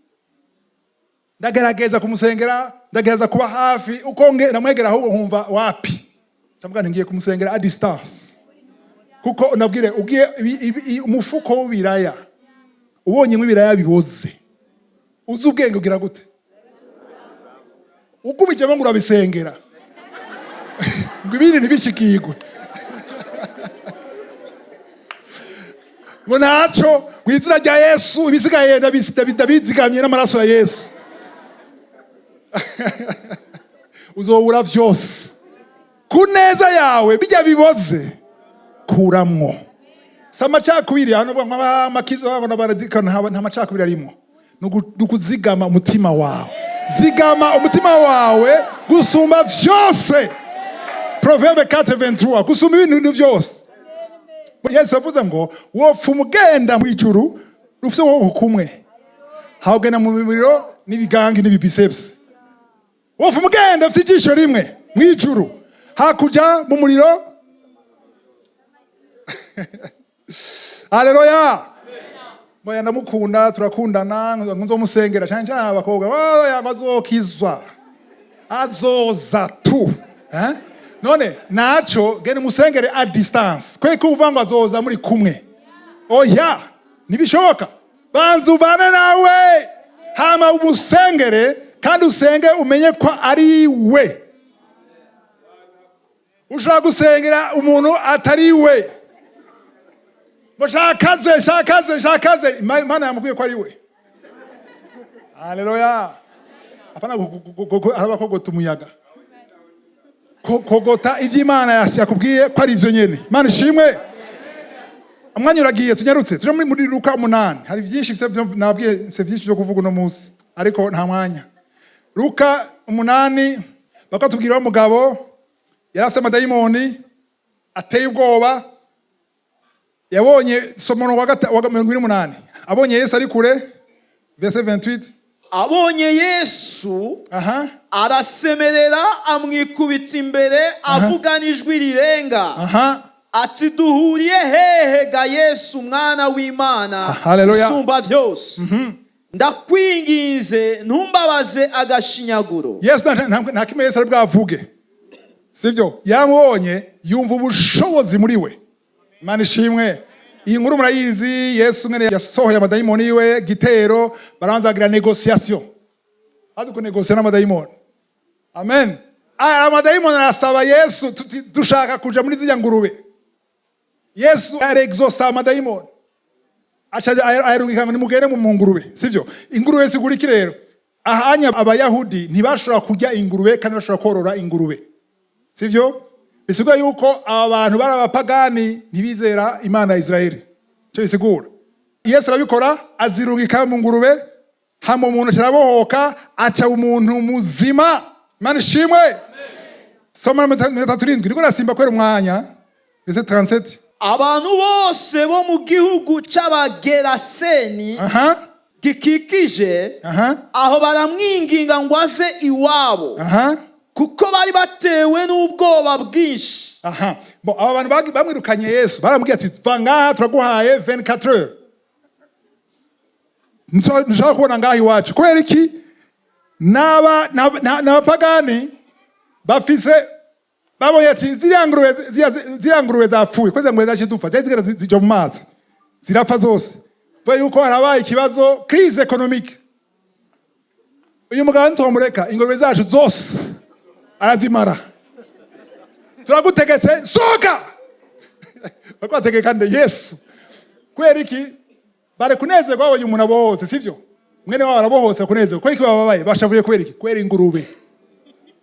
Ndagerageza kumusengera, ndagerageza kuba hafi, uko namwegera ahubwo nkumva wapi. Ndavuga nti ngiye kumusengera à distance. Kuko nabwire, ugiye umufuko w'ibiraya, ubonyemo ibiraya biboze, uzi ubwenge ugira gute? Ugumijemo ngo urabisengera ngo ibindi ntibishikirwe, ngo ntaco, mu izina rya Yesu, ibisigaye ndabizigamye n'amaraso ya Yesu, uzobura vyose. Ku neza yawe, bijya biboze kuramwo. Si amacakubiri hano uvuga ngo amakizo ngo n'abaradika, nta macakubiri arimwo. Ni ukuzigama umutima wawe. Zigama umutima wawe gusumba vyose. Proverbe 4:23, gusumba ibintu vyose. Yesu yavuze ngo wopfa umugenda mu ijuru rufise ukuboko kumwe, hawugenda mu muriro n'ibigangi n'ibibiceps. Wopfa umugenda ufise ijisho rimwe mu ijuru, hakuja mu muriro. Haleluya! Moya ndamukunda, turakundana, nzomusengera cyane cyane abakobwa. Oya, bazokizwa, azoza tu. Eh? None naco genda umusengere à distance, kwe kuvuga ngo azoza muri kumwe. Oya, ntibishoboka. Banza uvane nawe, hama umusengere, kandi usenge umenye ko ari we. Ushobora gusengera umuntu atari we, ngo shakaze, shakaze, shakaze. Imana yamubwiye ko ari we. Haleluya! Apana haraba kogota umuyaga. Kogota ivyo Imana yakubwiye ko ari ivyo nyene. Imana ishimwe. Umwanya uragiye, tunyarutse turi muri Luka 8. Hari byinshi nabwiye, mfise byinshi byo kuvuga uno munsi, ariko nta mwanya. Luka 8, bakatubwira umugabo yari afise amadayimoni ateye ubwoba. Yabonye somo wa 28, abonye Yesu ari kure, verset 28. Abonye Yesu, arasemerera, amwikubita imbere, avugana ijwi rirenga ati: "Duhuriye hehe ga Yesu, mwana w'Imana Haleluya. isumba byose? Ndakwinginze, ntumbabaze agashinyaguro." Yesu nta kimwe Yesu ari bwavuge, sibyo? Yamubonye, yumva ubushobozi muri we. Imana ishimwe. Iyi nkuru murayizi. Yesu mwene yasohoye amadayimoni yiwe gitero, barabanza bagira négociation, bazi kunegosiya n'amadayimoni. Amen. Aya amadayimoni arasaba Yesu, "Dushaka kuja muri ziriya ngurube." Yesu arexosa amadayimoni, aca ayarungika ngo nimugende mu ngurube, sivyo? Ingurube zigura iki rero? Ahanya Abayahudi ntibashobora kurya ingurube, kandi bashobora korora ingurube, sivyo? Bisigura yuko aba bantu bari abapagani, ntibizera Imana ya Israeli. Cyo bisigura, Yesu arabikora, azirungika mu ngurube, hama umuntu arabohoka, aca umuntu muzima. Imana ishimwe. Soma 37, niko nasimba kubera umwanya. Verset 37. Abantu bose bo mu gihugu c'Abageraseni gikikije aho baramwinginga ngo ave iwabo, kuko bari batewe n'ubwoba bwinshi. Aha, bo aba bantu bamwirukanye Yesu, baramubwiye ati: "Va ngaha, turaguhaye 24 heures, ntushaka kubona ngaha iwacu." Kubera iki? N'abapagani bafise, babonye ati ziriya ngurube zapfuye, ko ziriya ngurube zaciye dupfa, zari zigera zija mu mazi zirapfa zose, kubera yuko harabaye ikibazo, crise économique. Uyu mugabo ntitumureka, ingurube zacu zose arazimara. Turagutegetse, sohoka! Bariko bategeka nde? Yesu. Kubera iki? Bari kunezerwa babonye umuntu abohotse, sivyo? Mwene wabo arabohotse, kunezerwa. Kubera iki bababaye, bashavuye? Kubera iki? Kubera ingurube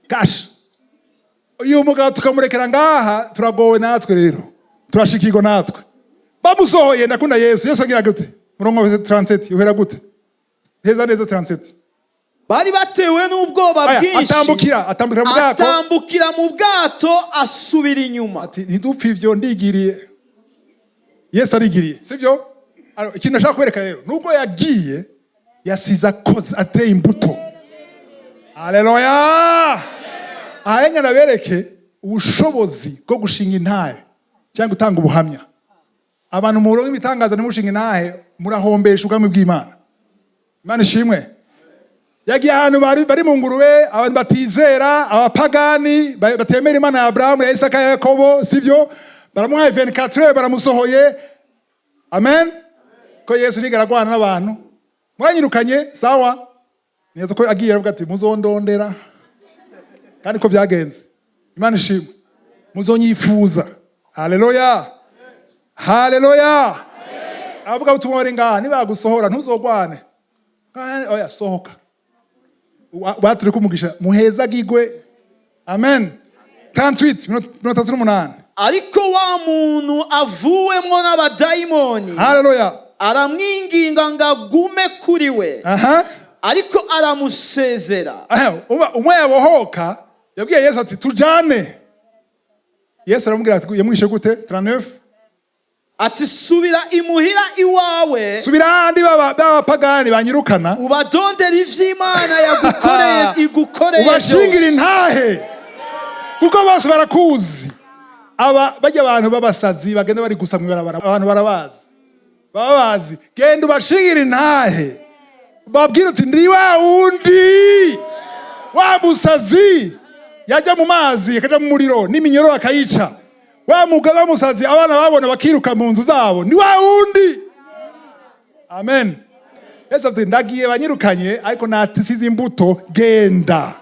kasha. Uyu mugabo tukamurekera ngaha, turagowe natwe rero, turashikirwa natwe. Bamusohoye, ndakunda Yesu. Yesu agira gute? Murongo wa 37, uhera gute? Heza neza 37. Bari batewe n'ubwoba Aya, bwinshi. Atambukira mu bwato. Atambukira mu bwato, asubira inyuma. Ati: "Ntidupfe ivyo, ndigiriye." Yesu arigiriye, sivyo? Alors, ikintu nashaka kubereka rero, nubwo yagiye, yasize akoze, ateye imbuto. Haleluya! Ahenya nabereke ubushobozi bwo gushinga intahe cyangwa gutanga ubuhamya. Abantu muronka ibitangaza, ntimushinga intahe, murahombesha ubwami bw'Imana. Imana ishimwe. Yagiye ahantu bari mu ngurube, abantu batizera, abapagani batemera Imana ya Aburahamu, ya Isaka, ya Yakobo, sivyo? Baramuhaye 24 heures, baramusohoye. Amen. Ko Yesu nigera agwana n'abantu. Mwanyirukanye, sawa. Neza ko agiye aravuga ati: "Muzondondera." Kandi ko vyagenze. Imana ishimwe. Muzonyifuza. Haleluya, haleluya. Avuga ubutumwa bari ngaha, nibagusohora ntuzogwane. Oya, sohoka. Baturi kumugisha muhezagigwe. Amen. 38, 38. Ariko wa muntu avuwemwo n'abadayimoni Haleluya. aramwinginga ngo agume kuri we, ariko aramusezera. Aha, umwe yabohoka yabwiye Yesu ati: "Tujane." Yesu aramubwira ati, yamwishe gute? 39. Ati: "Subira imuhira iwawe, Subira ahandi b'abapagani banyirukana, ubadondera ivy'Imana yagukoreye, igukoreye ubashingira byose." intahe, kuko bose barakuzi. Aba bajya, abantu b'abasazi bagenda bari gusa mw'ibarabara, abantu barabazi, baba bazi. Genda ubashingira intahe, babwire uti: "Ndi wa wundi, wa musazi yajya mu mazi, akajya mu muriro, n'iminyoro akayica, wa mugabo w'umusazi abana babona bakiruka mu nzu zabo, ni wa wundi." Amen. Yesu ati: "Ndagiye, banyirukanye, ariko natisize imbuto. Genda,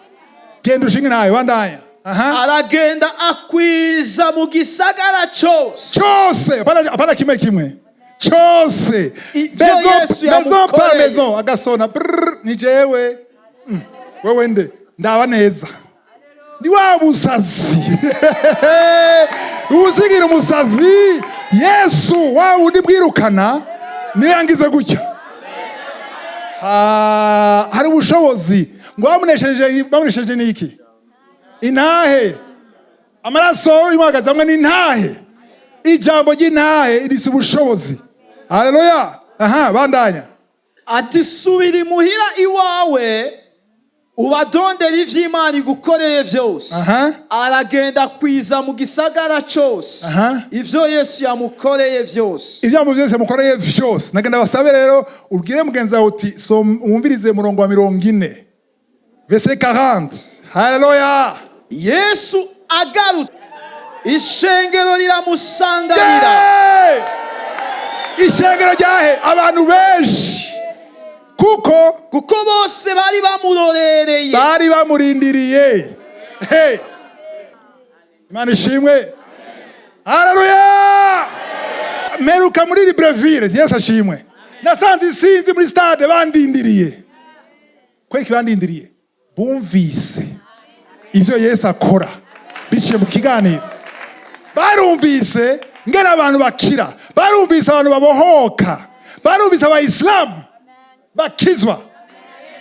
genda ushinge intahe." Bandanya, aha. Aragenda akwiza mu gisagara cyose Cyose, hapana, hapana kimwe kimwe, cyose. Ibyo Maison, Yesu maison par yamukoreye. maison, agasona brrr, ni jewe. Wewe nde? Ndaba neza, ni wa musazi uzigira umusazi. Yesu wa wundi bwirukana niyo yangize gutya. Hari ubushobozi ngo bamunesheje. Bamunesheje niki? Intahe. Amaraso y'umuhagaze hamwe n'intahe, ijambo ry'intahe rifise ubushobozi. Haleluya. Aha, bandanya. Ati: "Subira imuhira iwawe, ubadondera ivy'Imana igukoreye byose." Aragenda akwiza mu gisagara cyose ivyo Yesu yamukoreye byose. Ibyo byose mukoreye vyose. Nagenda basabe rero ubwire mugenzi wawe uti: "Wumvirize murongo wa 40, verset 40." Haleluya. Yesu agarutse, ishengero riramusanganira. Yeee! Ishengero ryahe? Abantu benshi, kuko Kuko bose bari bamurorereye. bari bamurindiriye. Hey! Imana ishimwe. Haleluya. Mperuka muri Libreville, Yesu ashimwe, nasanze isinzi muri stade bandindiriye. Kweki bandindiriye? Bumvise ibyo Yesu akora biciye mu kiganiro, barumvise ngene abantu bakira, barumvise abantu babohoka, barumvise Abayisilamu bakizwa,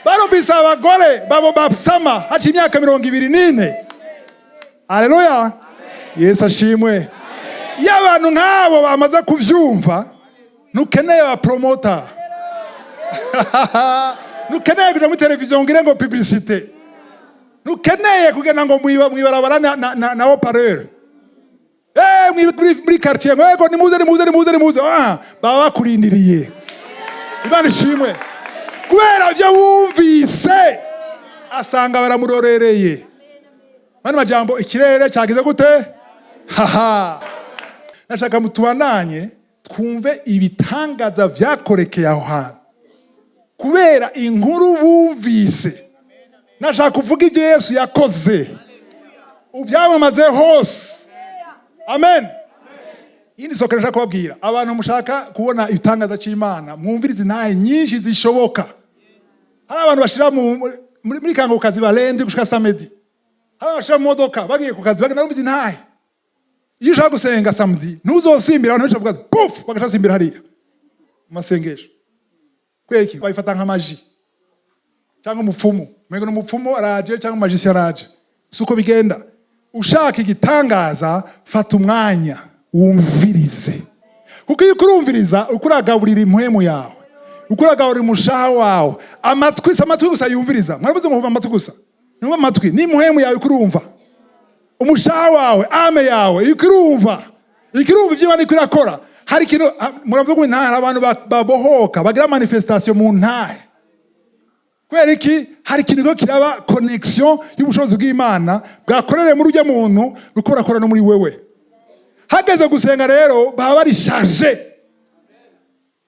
barumvise abagore babo basama haciye imyaka 24. Haleluya, Yesu ashimwe. Iyo abantu nk'abo bamaze kuvyumva, ntukeneye ba promoter, ntukeneye kuja muri televiziyo ngire ngo publicité, ntukeneye kugenda ngo mwibarabara na haut-parleur. Muri quartier ngo: "Ego, nimuze, nimuze, nimuze, nimuze." Ah, baba bakurindiriye. Imana ishimwe kubera ibyo wumvise. Asanga baramurorereye. Mani majambo, ikirere cyagize gute? Haha, nashaka mutubandanye twumve ibitangaza vyakorekeye aho hantu kubera inkuru bumvise. Nashaka kuvuga ibyo Yesu yakoze, ubyamamaze hose. Amen. Iyindi soko nashaka kubabwira, abantu mushaka kubona ibitangaza cy'Imana, mwumvirize intahe nyinshi zishoboka. Hari abantu bashira muri kango kazi ba lundi gushika samedi, hari abantu bashira mu modoka bagiye ku kazi, bagenda bumviza intahe. Iyo ushaka gusenga samedi, ntuzosimbira. Abantu benshi bavuga ati, puf, bagaca hariya mu masengesho. Kubera iki? Babifata nka magie cyangwa umupfumu, umengo ni umupfumu araje cyangwa umagicien araje. Si uko bigenda. Ushaka igitangaza, fata umwanya wumvirize, kuko iyo urumviriza, uko uragaburira impwemu yawe, uko uragaburira umushaha wawe. Amatwi si amatwi gusa yumviriza. Mwaravuze ngo wumva amatwi gusa? Ntumva amatwi, ni impwemu yawe uko urumva, umushaha wawe, âme yawe iko irumva, iko irumva ibyo Imana iko irakora. Hari ikintu muravuga ngo intahe, hari abantu babohoka, bagira manifestation mu ntahe. Kubera iki? Hari ikintu ko kiraba, connexion y'ubushobozi bw'Imana bwakorereye muri ujya muntu, buriko burakora no muri wewe. Hageze gusenga rero, baba bari chargé,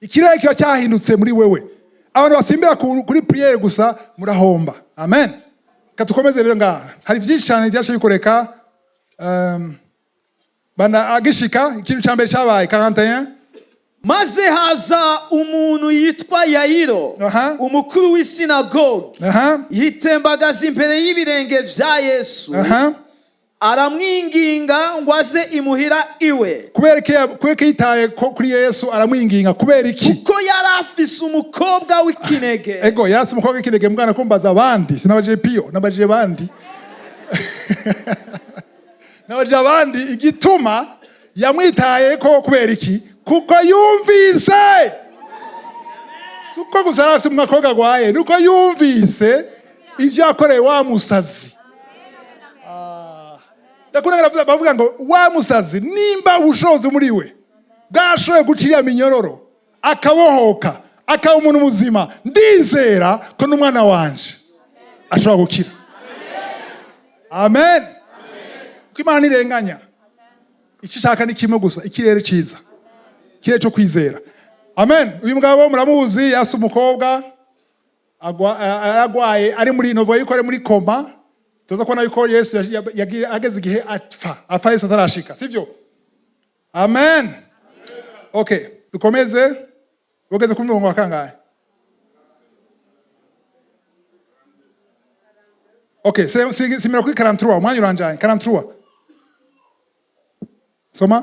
ikirere kiba cyahindutse muri wewe. Abantu basimbira kuri prière gusa, murahomba. Amen. Katukomeze rero. Ngaha hari byinshi cyane byaje bikoreka. Bana agishika, ikintu cya mbere cyabaye, 41. Maze haza umuntu yitwa Yayiro, umukuru w'isinagogi, yitembagaza imbere y'ibirenge vya Yesu, aramwinginga ngo aze imuhira iwe. Kubera ko yitaye ko kuri Yesu, aramwinginga kubera iki? Kuko yari afise umukobwa w'ikinege. Ego, yasi umukobwa w'ikinege. Mwana ko mbaza abandi, sinabajije Piyo, nabajije abandi, nabajije abandi. Igituma yamwitaye ko kubera iki? Kuko yumvise. Si uko gusa yari afise umukobwa agwaye, nuko yumvise ivyo yakoreye wa musazi. Ndakunda bavuga ngo wa musazi, nimba ubushobozi muri we bwashoboye guca iriya minyororo, akabohoka, akaba umuntu muzima, ndizera ko n'umwana wanje ashobora gukira. Amen. Kuko Imana ntirenganya. Icyo ishaka ni kimwe gusa, ikirere cyiza, ikirere cyo kwizera. Amen. Uyu mugabo muramuzi, yasa umukobwa agwaye, ari muri novuga yuko ari muri coma. Tuza kubona yuko Yesu yagiye ageze igihe apfa, apfa Yesu atarashika, sivyo? Amen. Okay, dukomeze. Ugeze ku murongo wa kangahe? Okay, simira kuri 43, umwanya uranjanye. 43, soma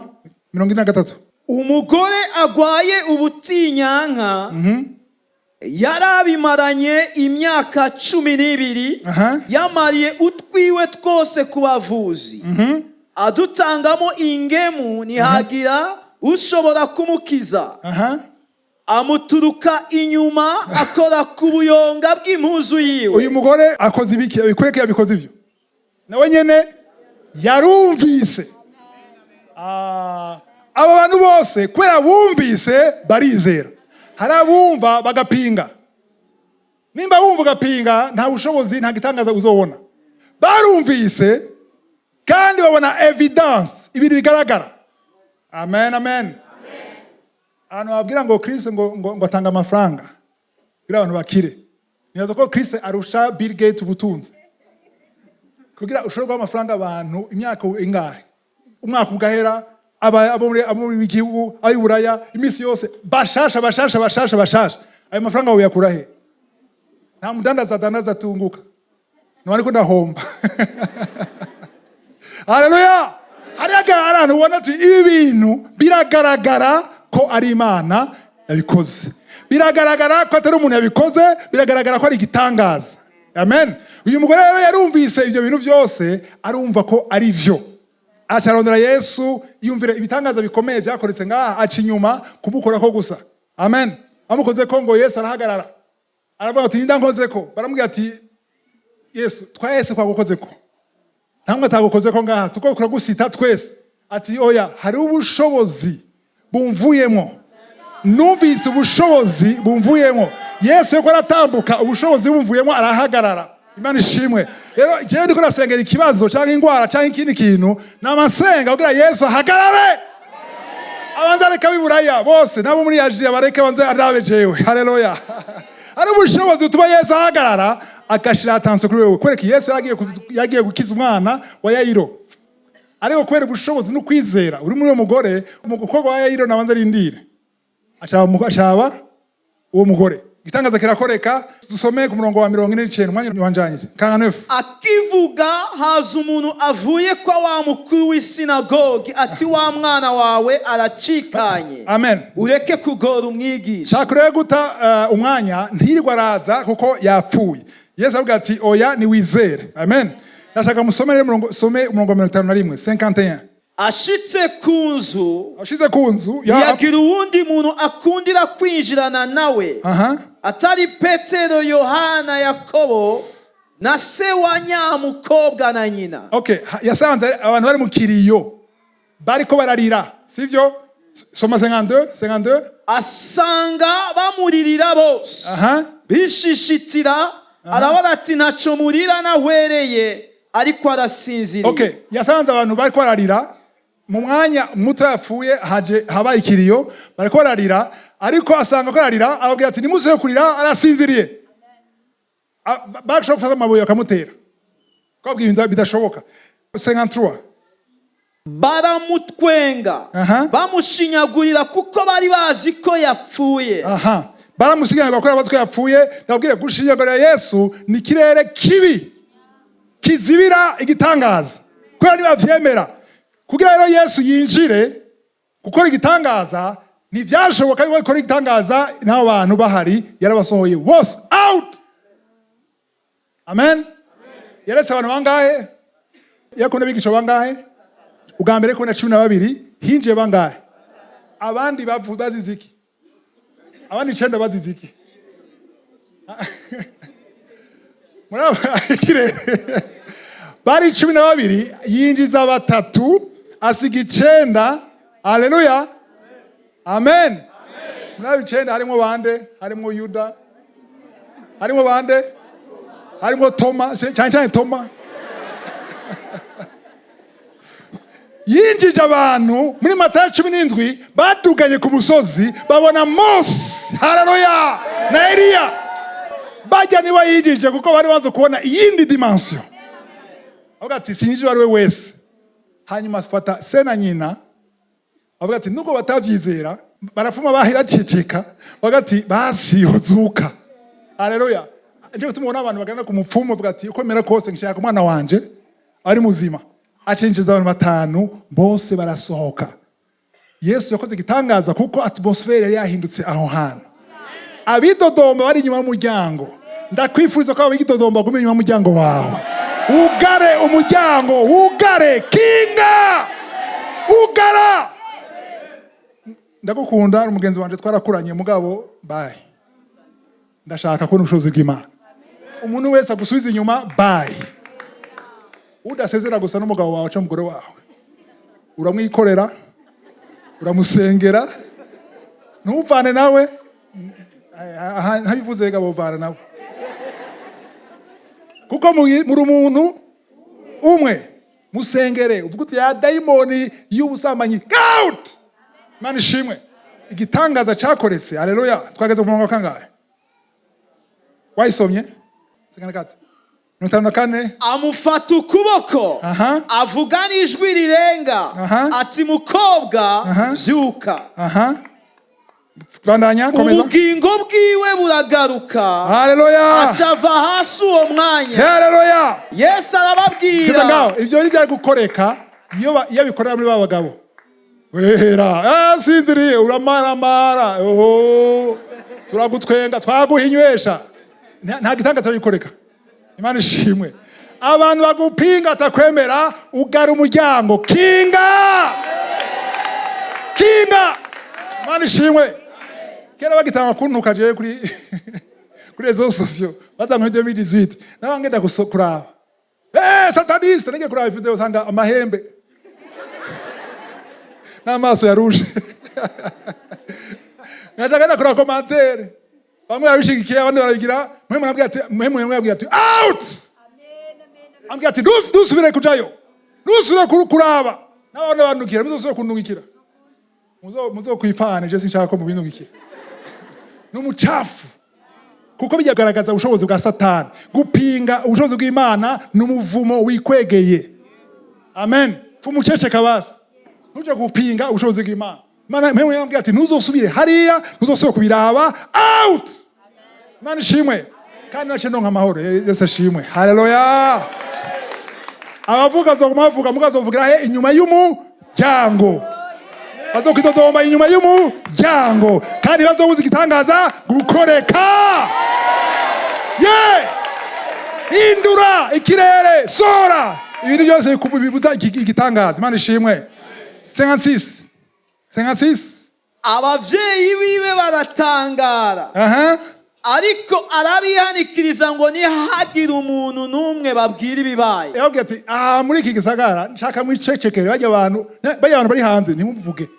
43. Umugore agwaye ubutinyanka, yarabimaranye imyaka 12, yamariye utwiwe twose ku bavuzi, adutangamo ingemu, ntihagira ushobora kumukiza. Amuturuka inyuma, akora ku buyonga bw'impuzu yiwe. Uyu mugore akoze ibiki? Bikwereke yabikoze ivyo nawe nyene yarumvise. Aba bantu bose kubera bumvise barizera. Hari abumva bagapinga. Nimba wumva ugapinga, nta bushobozi, nta gitangaza uzobona. Barumvise kandi babona evidence, ibintu bigaragara. Amen, amen. Ahantu babwira ngo Kristo ngo atanga amafaranga kugira abantu bakire, nibaza ko Kristo arusha Bill Gates ubutunzi. Kugira ushobore guha amafaranga abantu imyaka ingahe, umwaka ugahera, abo muri gihugu ab'iburaya iminsi yose bashasha, bashasha, bashasha, bashasha, ayo mafaranga uyakura he? Nta mudandaza adandaza atunguka. None ariko ndahomba. Haleluya! Hari ahantu ubona ati ibi bintu biragaragara ko ari Imana yabikoze, biragaragara ko atari umuntu yabikoze, biragaragara ko ari igitangaza. Amen. Uyu mugore rero yarumvise ibyo bintu byose, arumva ko ari byo, acarondera Yesu, yumvira ibitangaza bikomeye byakoretse ngaha, aca inyuma kumukora ko gusa. Amen. Amukoze ko ngo Yesu arahagarara, aravuga ati: "Ninda nkoze ko?" Baramubwira ati: "Yesu, twese twagukoze ko, ntamwe atagukoze ko ngaha, tuko turagusita twese." Ati: "Oya, hari ubushobozi bumvuyemo, numvise ubushobozi bumvuyemo." Yesu yuko aratambuka, ubushobozi bumvuyemo, arahagarara. Imana ishimwe. Rero jewe ndiko nasengera ikibazo cyangwa ingwara cyangwa ikindi kintu, namasenga kugira Yesu ahagarare, abanze areka ab'iburaya bose nabo muri Aziya, bareke banze arabe jewe. Haleluya! Ari ubushobozi butuma Yesu ahagarara, agashira attention kuri wewe. Kwereka Yesu yagiye gukiza umwana wa Yayiro, ariko kubera ubushobozi no kwizera uri muri uwo mugore, umukobwa wa Yayiro nabanze arindire, acaba uwo mugore, igitangaza kirakoreka. Dusome ku murongo wa 49, umwanya wanjanye, 49. Akivuga, haza umuntu avuye kwa wa mukuru w'isinagogi, ati: "Wa mwana wawe aracikanye, Amen. ureke kugora umwigisha." Shaka rero guta umwanya, ntirirwa araza kuko yapfuye. Yesu avuga ati: "Oya, niwizere." Amen. Ndashaka musome rero umurongo, some umurongo wa 51, 51. Ashitse ku nzu, Ashize ku nzu ntiyagira uwundi muntu akundira kwinjirana nawe, atari Petero, Yohana, Yakobo na se wa nyamukobwa na nyina. Okay, yasanze abantu bari mu kiriyo, bariko bararira, sivyo? Soma 52, 52. Asanga bamuririra bose, bishishitira, arabara ati: "Ntaco murira, nahwereye, ariko arasinziriye." Okay, yasanze abantu bariko bararira. Mu mwanya muto yapfuye, haje habaye ikiriyo, bariko bararira, ariko asanga ko ararira, ababwira ati: "Nimuze kurira, arasinziriye." Bashobora gufata amabuye bakamutera, kubabwira ibintu bidashoboka. 53. Baramutwenga, bamushinyagurira, kuko bari bazi ko yapfuye. Aha baramushinyagurira kuko bazi ko yapfuye. Ndababwire, gushinyagurira Yesu ni ikirere kibi kizibira igitangaza, kubera ntibavyemera. Kugira rero Yesu yinjire gukora igitangaza, ntivyashoboka yuko ikora igitangaza n'abo bantu bahari. Yarabasohoye bose, out. Amen. Yaretse abantu bangahe? Yakunda abigisha bangahe? Ubwa mbere kubona 12, hinjiye bangahe? Abandi bazize iki? Abandi icenda bazize iki? Ikirere bari 12, yinjiza batatu, asiga icenda. Aleluya, amen. Muri abo icenda harimo bande? Harimo Yuda, harimo bande? Harimo Toma, cyane cyane Toma. Yinjije abantu muri Matayo 17, baduganye ku musozi, babona Mose, haleluya, na Eliya. Bajya niba yinjije, kuko bari bazi kubona iyindi dimension. Avuga ati: "Sinjije uwo ari we wese." Hanyuma afata se na nyina, avuga ati nubwo batabyizera, barafuma bahi baceceka, bavuga ati: "Basi yozuka." Haleluya. Nje gutuma abantu bagana ku mupfumu, bavuga ati: "Uko mera kose nshaka umwana wanje ari muzima." Acinjiza abantu batanu, bose barasohoka. Yesu yakoze igitangaza kuko atmosphere yari yahindutse aho hantu. Abidodomba bari inyuma y'umuryango. Ndakwifuza ko abidodomba baguma inyuma y'umuryango wawe. Ugare umuryango, ugare, kinga, ugara. Ndagukunda, uri umugenzi wanje, twarakuranye, mugabo bye. Ndashaka kubona ubushobozi bw'Imana. Umuntu wese agusubiza inyuma, bye. Udasezera gusa n'umugabo wawe cyangwa umugore wawe, uramwikorera, uramusengera, ntupfane nawe. Aha, ntabivuze ga, bovana nawe, kuko muri umuntu umwe. Musengere, uvuga uti: "Ya dayimoni y'ubusambanyi, out!" Imana ishimwe, igitangaza cyakoretse. Haleluya. Twageze ku murongo wa kangahe? Wayisomye? 54, 54. Amufata ukuboko, avuga n'ijwi rirenga, ati: "Mukobwa, byuka." Aha, bandanya, komeza. Ubugingo bwiwe buragaruka, Haleluya. aca ava hasi uwo mwanya. Haleluya. Yesu arababwira. Kiva ngaho. Ivyo ni gukoreka iyo bikorera muri ba bagabo wera. Ah, sinziriye, uramaramara, oho turagutwenga, twaguhinywesha. Nta gitangaza gikoreka. Imana ishimwe. Abantu bagupinga, atakwemera, ugara umuryango, kinga, kinga. Imana ishimwe. Kera bagitanga kuntuka jewe kuri réseaux sociaux, baza muri 2018, nawe ngenda kuraba, sataniste, ngiye kuraba video, usanga amahembe n'amaso yaruje. Ngaca ngenda kuraba commentaire, bamwe barabishigikiye, abandi barabigira. Mwe mwabwira ati, mwe mwe mwabwira ati: "Out!" Ambwira ati: "Ntusubire kujayo, ntusubire kuraba." N'abandi bandukira, muzosubire kundungikira, muzokwipfane. Je sinshaka ko mubindungikira, n'umucafu, kuko bigaragaza ubushobozi bwa Satani. Gupinga ubushobozi bw'Imana ni umuvumo wikwegeye. Amen. Fumuceceka basi, ntuje gupinga ubushobozi bw'Imana. Imana mpemwe yambwiye ati: "Ntuzosubire hariya, ntuzosubire kubiraba, out!" Imana ishimwe. Kandi naciye ndonka amahoro. Yesu ashimwe, haleluya. Abavuga bazoguma bavuga, mukazovugira he? Inyuma y'umuryango. Bazokwidodomba inyuma y'umuryango, kandi bazobuza igitangaza gukoreka. Ye hindura ikirere, sora ibintu byose bibuza igitangaza. Imana ishimwe. 56, 56. Abavyeyi biwe baratangara, ariko arabihanikiriza ngo ntihagire umuntu n'umwe babwira ibibaye. Yababwiye ati: "Aha muri iki gisagara nshaka mwicecekere. Bajya abantu, bajya abantu bari hanze, ntimuvuge,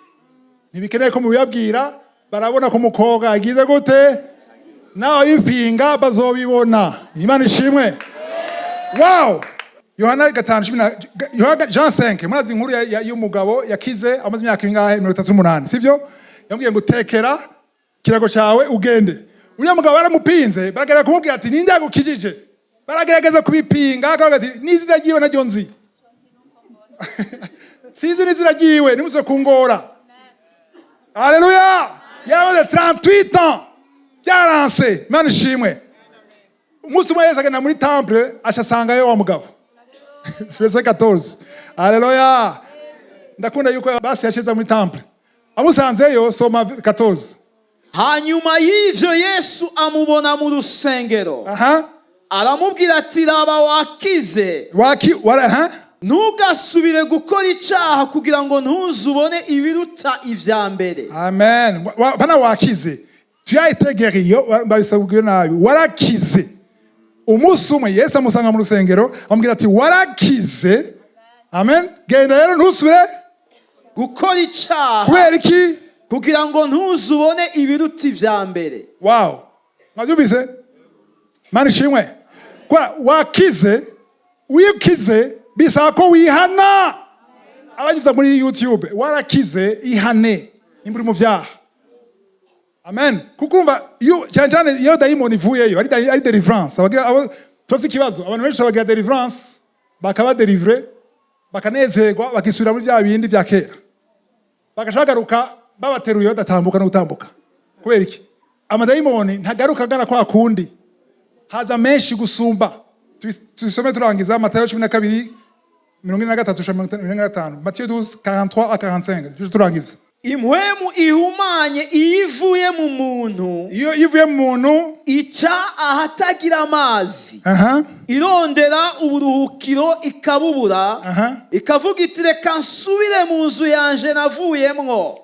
ntibikeneye ko mubibabwira. Barabona ko umukobwa agize gute, nawe bipinga bazobibona." Imana ishimwe. Wow. Yohana 5 Yohana, Jean 5. Murazi inkuru y'umugabo yakize amaze imyaka ingahe? 38, sivyo? Yamubwiye ngo: "Tekera kirago cyawe ugende." Uriya mugabo baramupinze, baragerageza kumubwira ati: "Ninde yagukijije?" Baragerageza kubipinga, akavuga ati: "N'izina ryiwe naryo nzi, sinzi n'izina ryiwe, nimuse kungora." Haleluya! Yamaze 38 ans byaranse. Imana ishimwe. Umunsi umwe Yesu agenda muri temple, acasangayo wa mugabo. Verset 14. Haleluya! Ndakunda yuko basi yashize muri temple, amusanzeyo. Soma 14. Hanyuma y'ivyo Yesu amubona mu rusengero, aramubwira ati: "Raba, wakize." Waki wara, aha. "Ntugasubire gukora icaha kugira ngo ntuzubone ibiruta ivya mbere." Amen. Pana wakize, tu as été guéri. Yo babisabwe nabi. Warakize. Umunsi umwe Yesu amusanga mu rusengero, amubwira ati: "Warakize." Amen. Genda rero, ntusubire gukora icaha. Kubera iki? Kugira ngo ntuzubone ibiruta ivya mbere. Wow, mwabyumvise? Mana ishimwe. Kwa wakize, wikize, bisaba ko wihana. Abanyuza muri YouTube, warakize, ihane nimba uri mu vyaha. Amen. Kuko umva, iyo cyane cyane iyo dayimoni ivuyeyo, ari deliverance. Abagira turafite ikibazo, abantu benshi bagira deliverance, bakaba délivré, bakanezerwa, bakisubira muri bya bindi bya kera, bagaca bagaruka babateruye, badatambuka no gutambuka. Kubera iki? Amadayimoni ntagaruka agana kwa kundi, haza menshi gusumba. Tubisome turangiza. Matayo 12:43 gushika 45. Matiyo 12, 43 à 45. Tuje turangiza. Impwemu ihumanye iyo ivuye mu muntu, iyo ivuye mu muntu, ica ahatagira amazi, irondera uburuhukiro ikabubura, ikavuga iti: 'Reka nsubire mu nzu yanje navuyemwo.'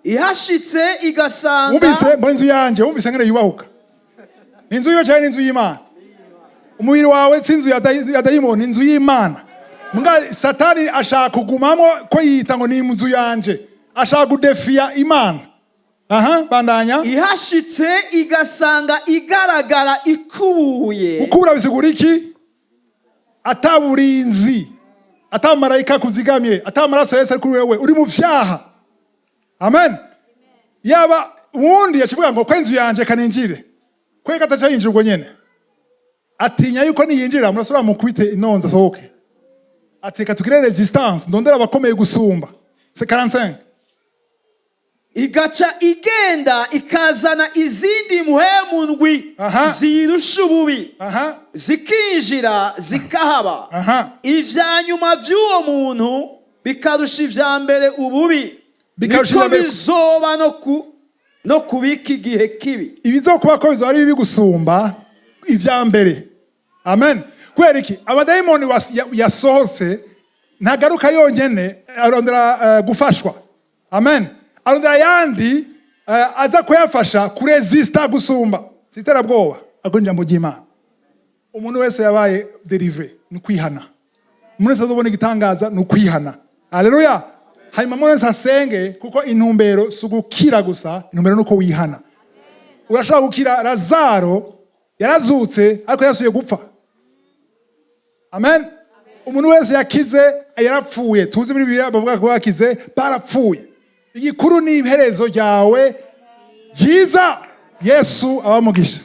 Ihashitse igasanga Wumvise mbona inzu yanje? Wumvise ngene yubahuka? Ni inzu yiwe cyangwa ni inzu y'Imana? Umubiri wawe si inzu ya dayimoni, inzu y'Imana. Mbwa Satani ashaka kugumamo ko yita ngo ni inzu yanje, ashaka kudefiya Imana. Aha, bandanya. Ihashitse igasanga igaragara, ikubuye. Gukubura bisigura iki? Ataburinzi, atamarayika kuzigamye, atamaraso Yesu ari kuri wewe, uri mu vyaha. Amen. Yaba uwundi yakivuga ngo: "Ko inzu yanje, kaninjire." Kweka ataca yinjira ubwo nyene, atinya yuko niyinjira murasubira mukubite inonza asohoke. Ateka tugire résistance, ndondera abakomeye gusumba. C'est 45. Igaca igenda ikazana izindi mpwemu ndwi ziyirusha ububi, zikinjira zikahaba. Ivya nyuma vy'uwo muntu bikarusha ivya mbere ububi. Bikarusha Niko ivya mbere. bizoba no kubika igihe kibi. Ibizokuba ko bizoba ari bibi gusumba ivya mbere. Amen. Kubera iki? Abadayimoni yasohotse ntagaruka yonyene, arondera gufashwa. Amen. Arondera ayandi aza kuyafasha kuresista gusumba. Si iterabwoba, ahubwo ijambo ry'Imana. Umuntu wese yabaye délivré ni ukwihana. Umuntu wese azobona igitangaza ni ukwihana. Haleluya! Hanyuma umuntu wese asenge, kuko intumbero si ugukira gusa, intumbero ni uko wihana. Urashobora gukira. Lazaro yarazutse, ariko yasubiye gupfa. Amen. Umuntu wese yakize yarapfuye. Tuzi muri Bibiliya bavuga ko bakize barapfuye. Igikuru ni iherezo ryawe ryiza. Yesu abamugisha.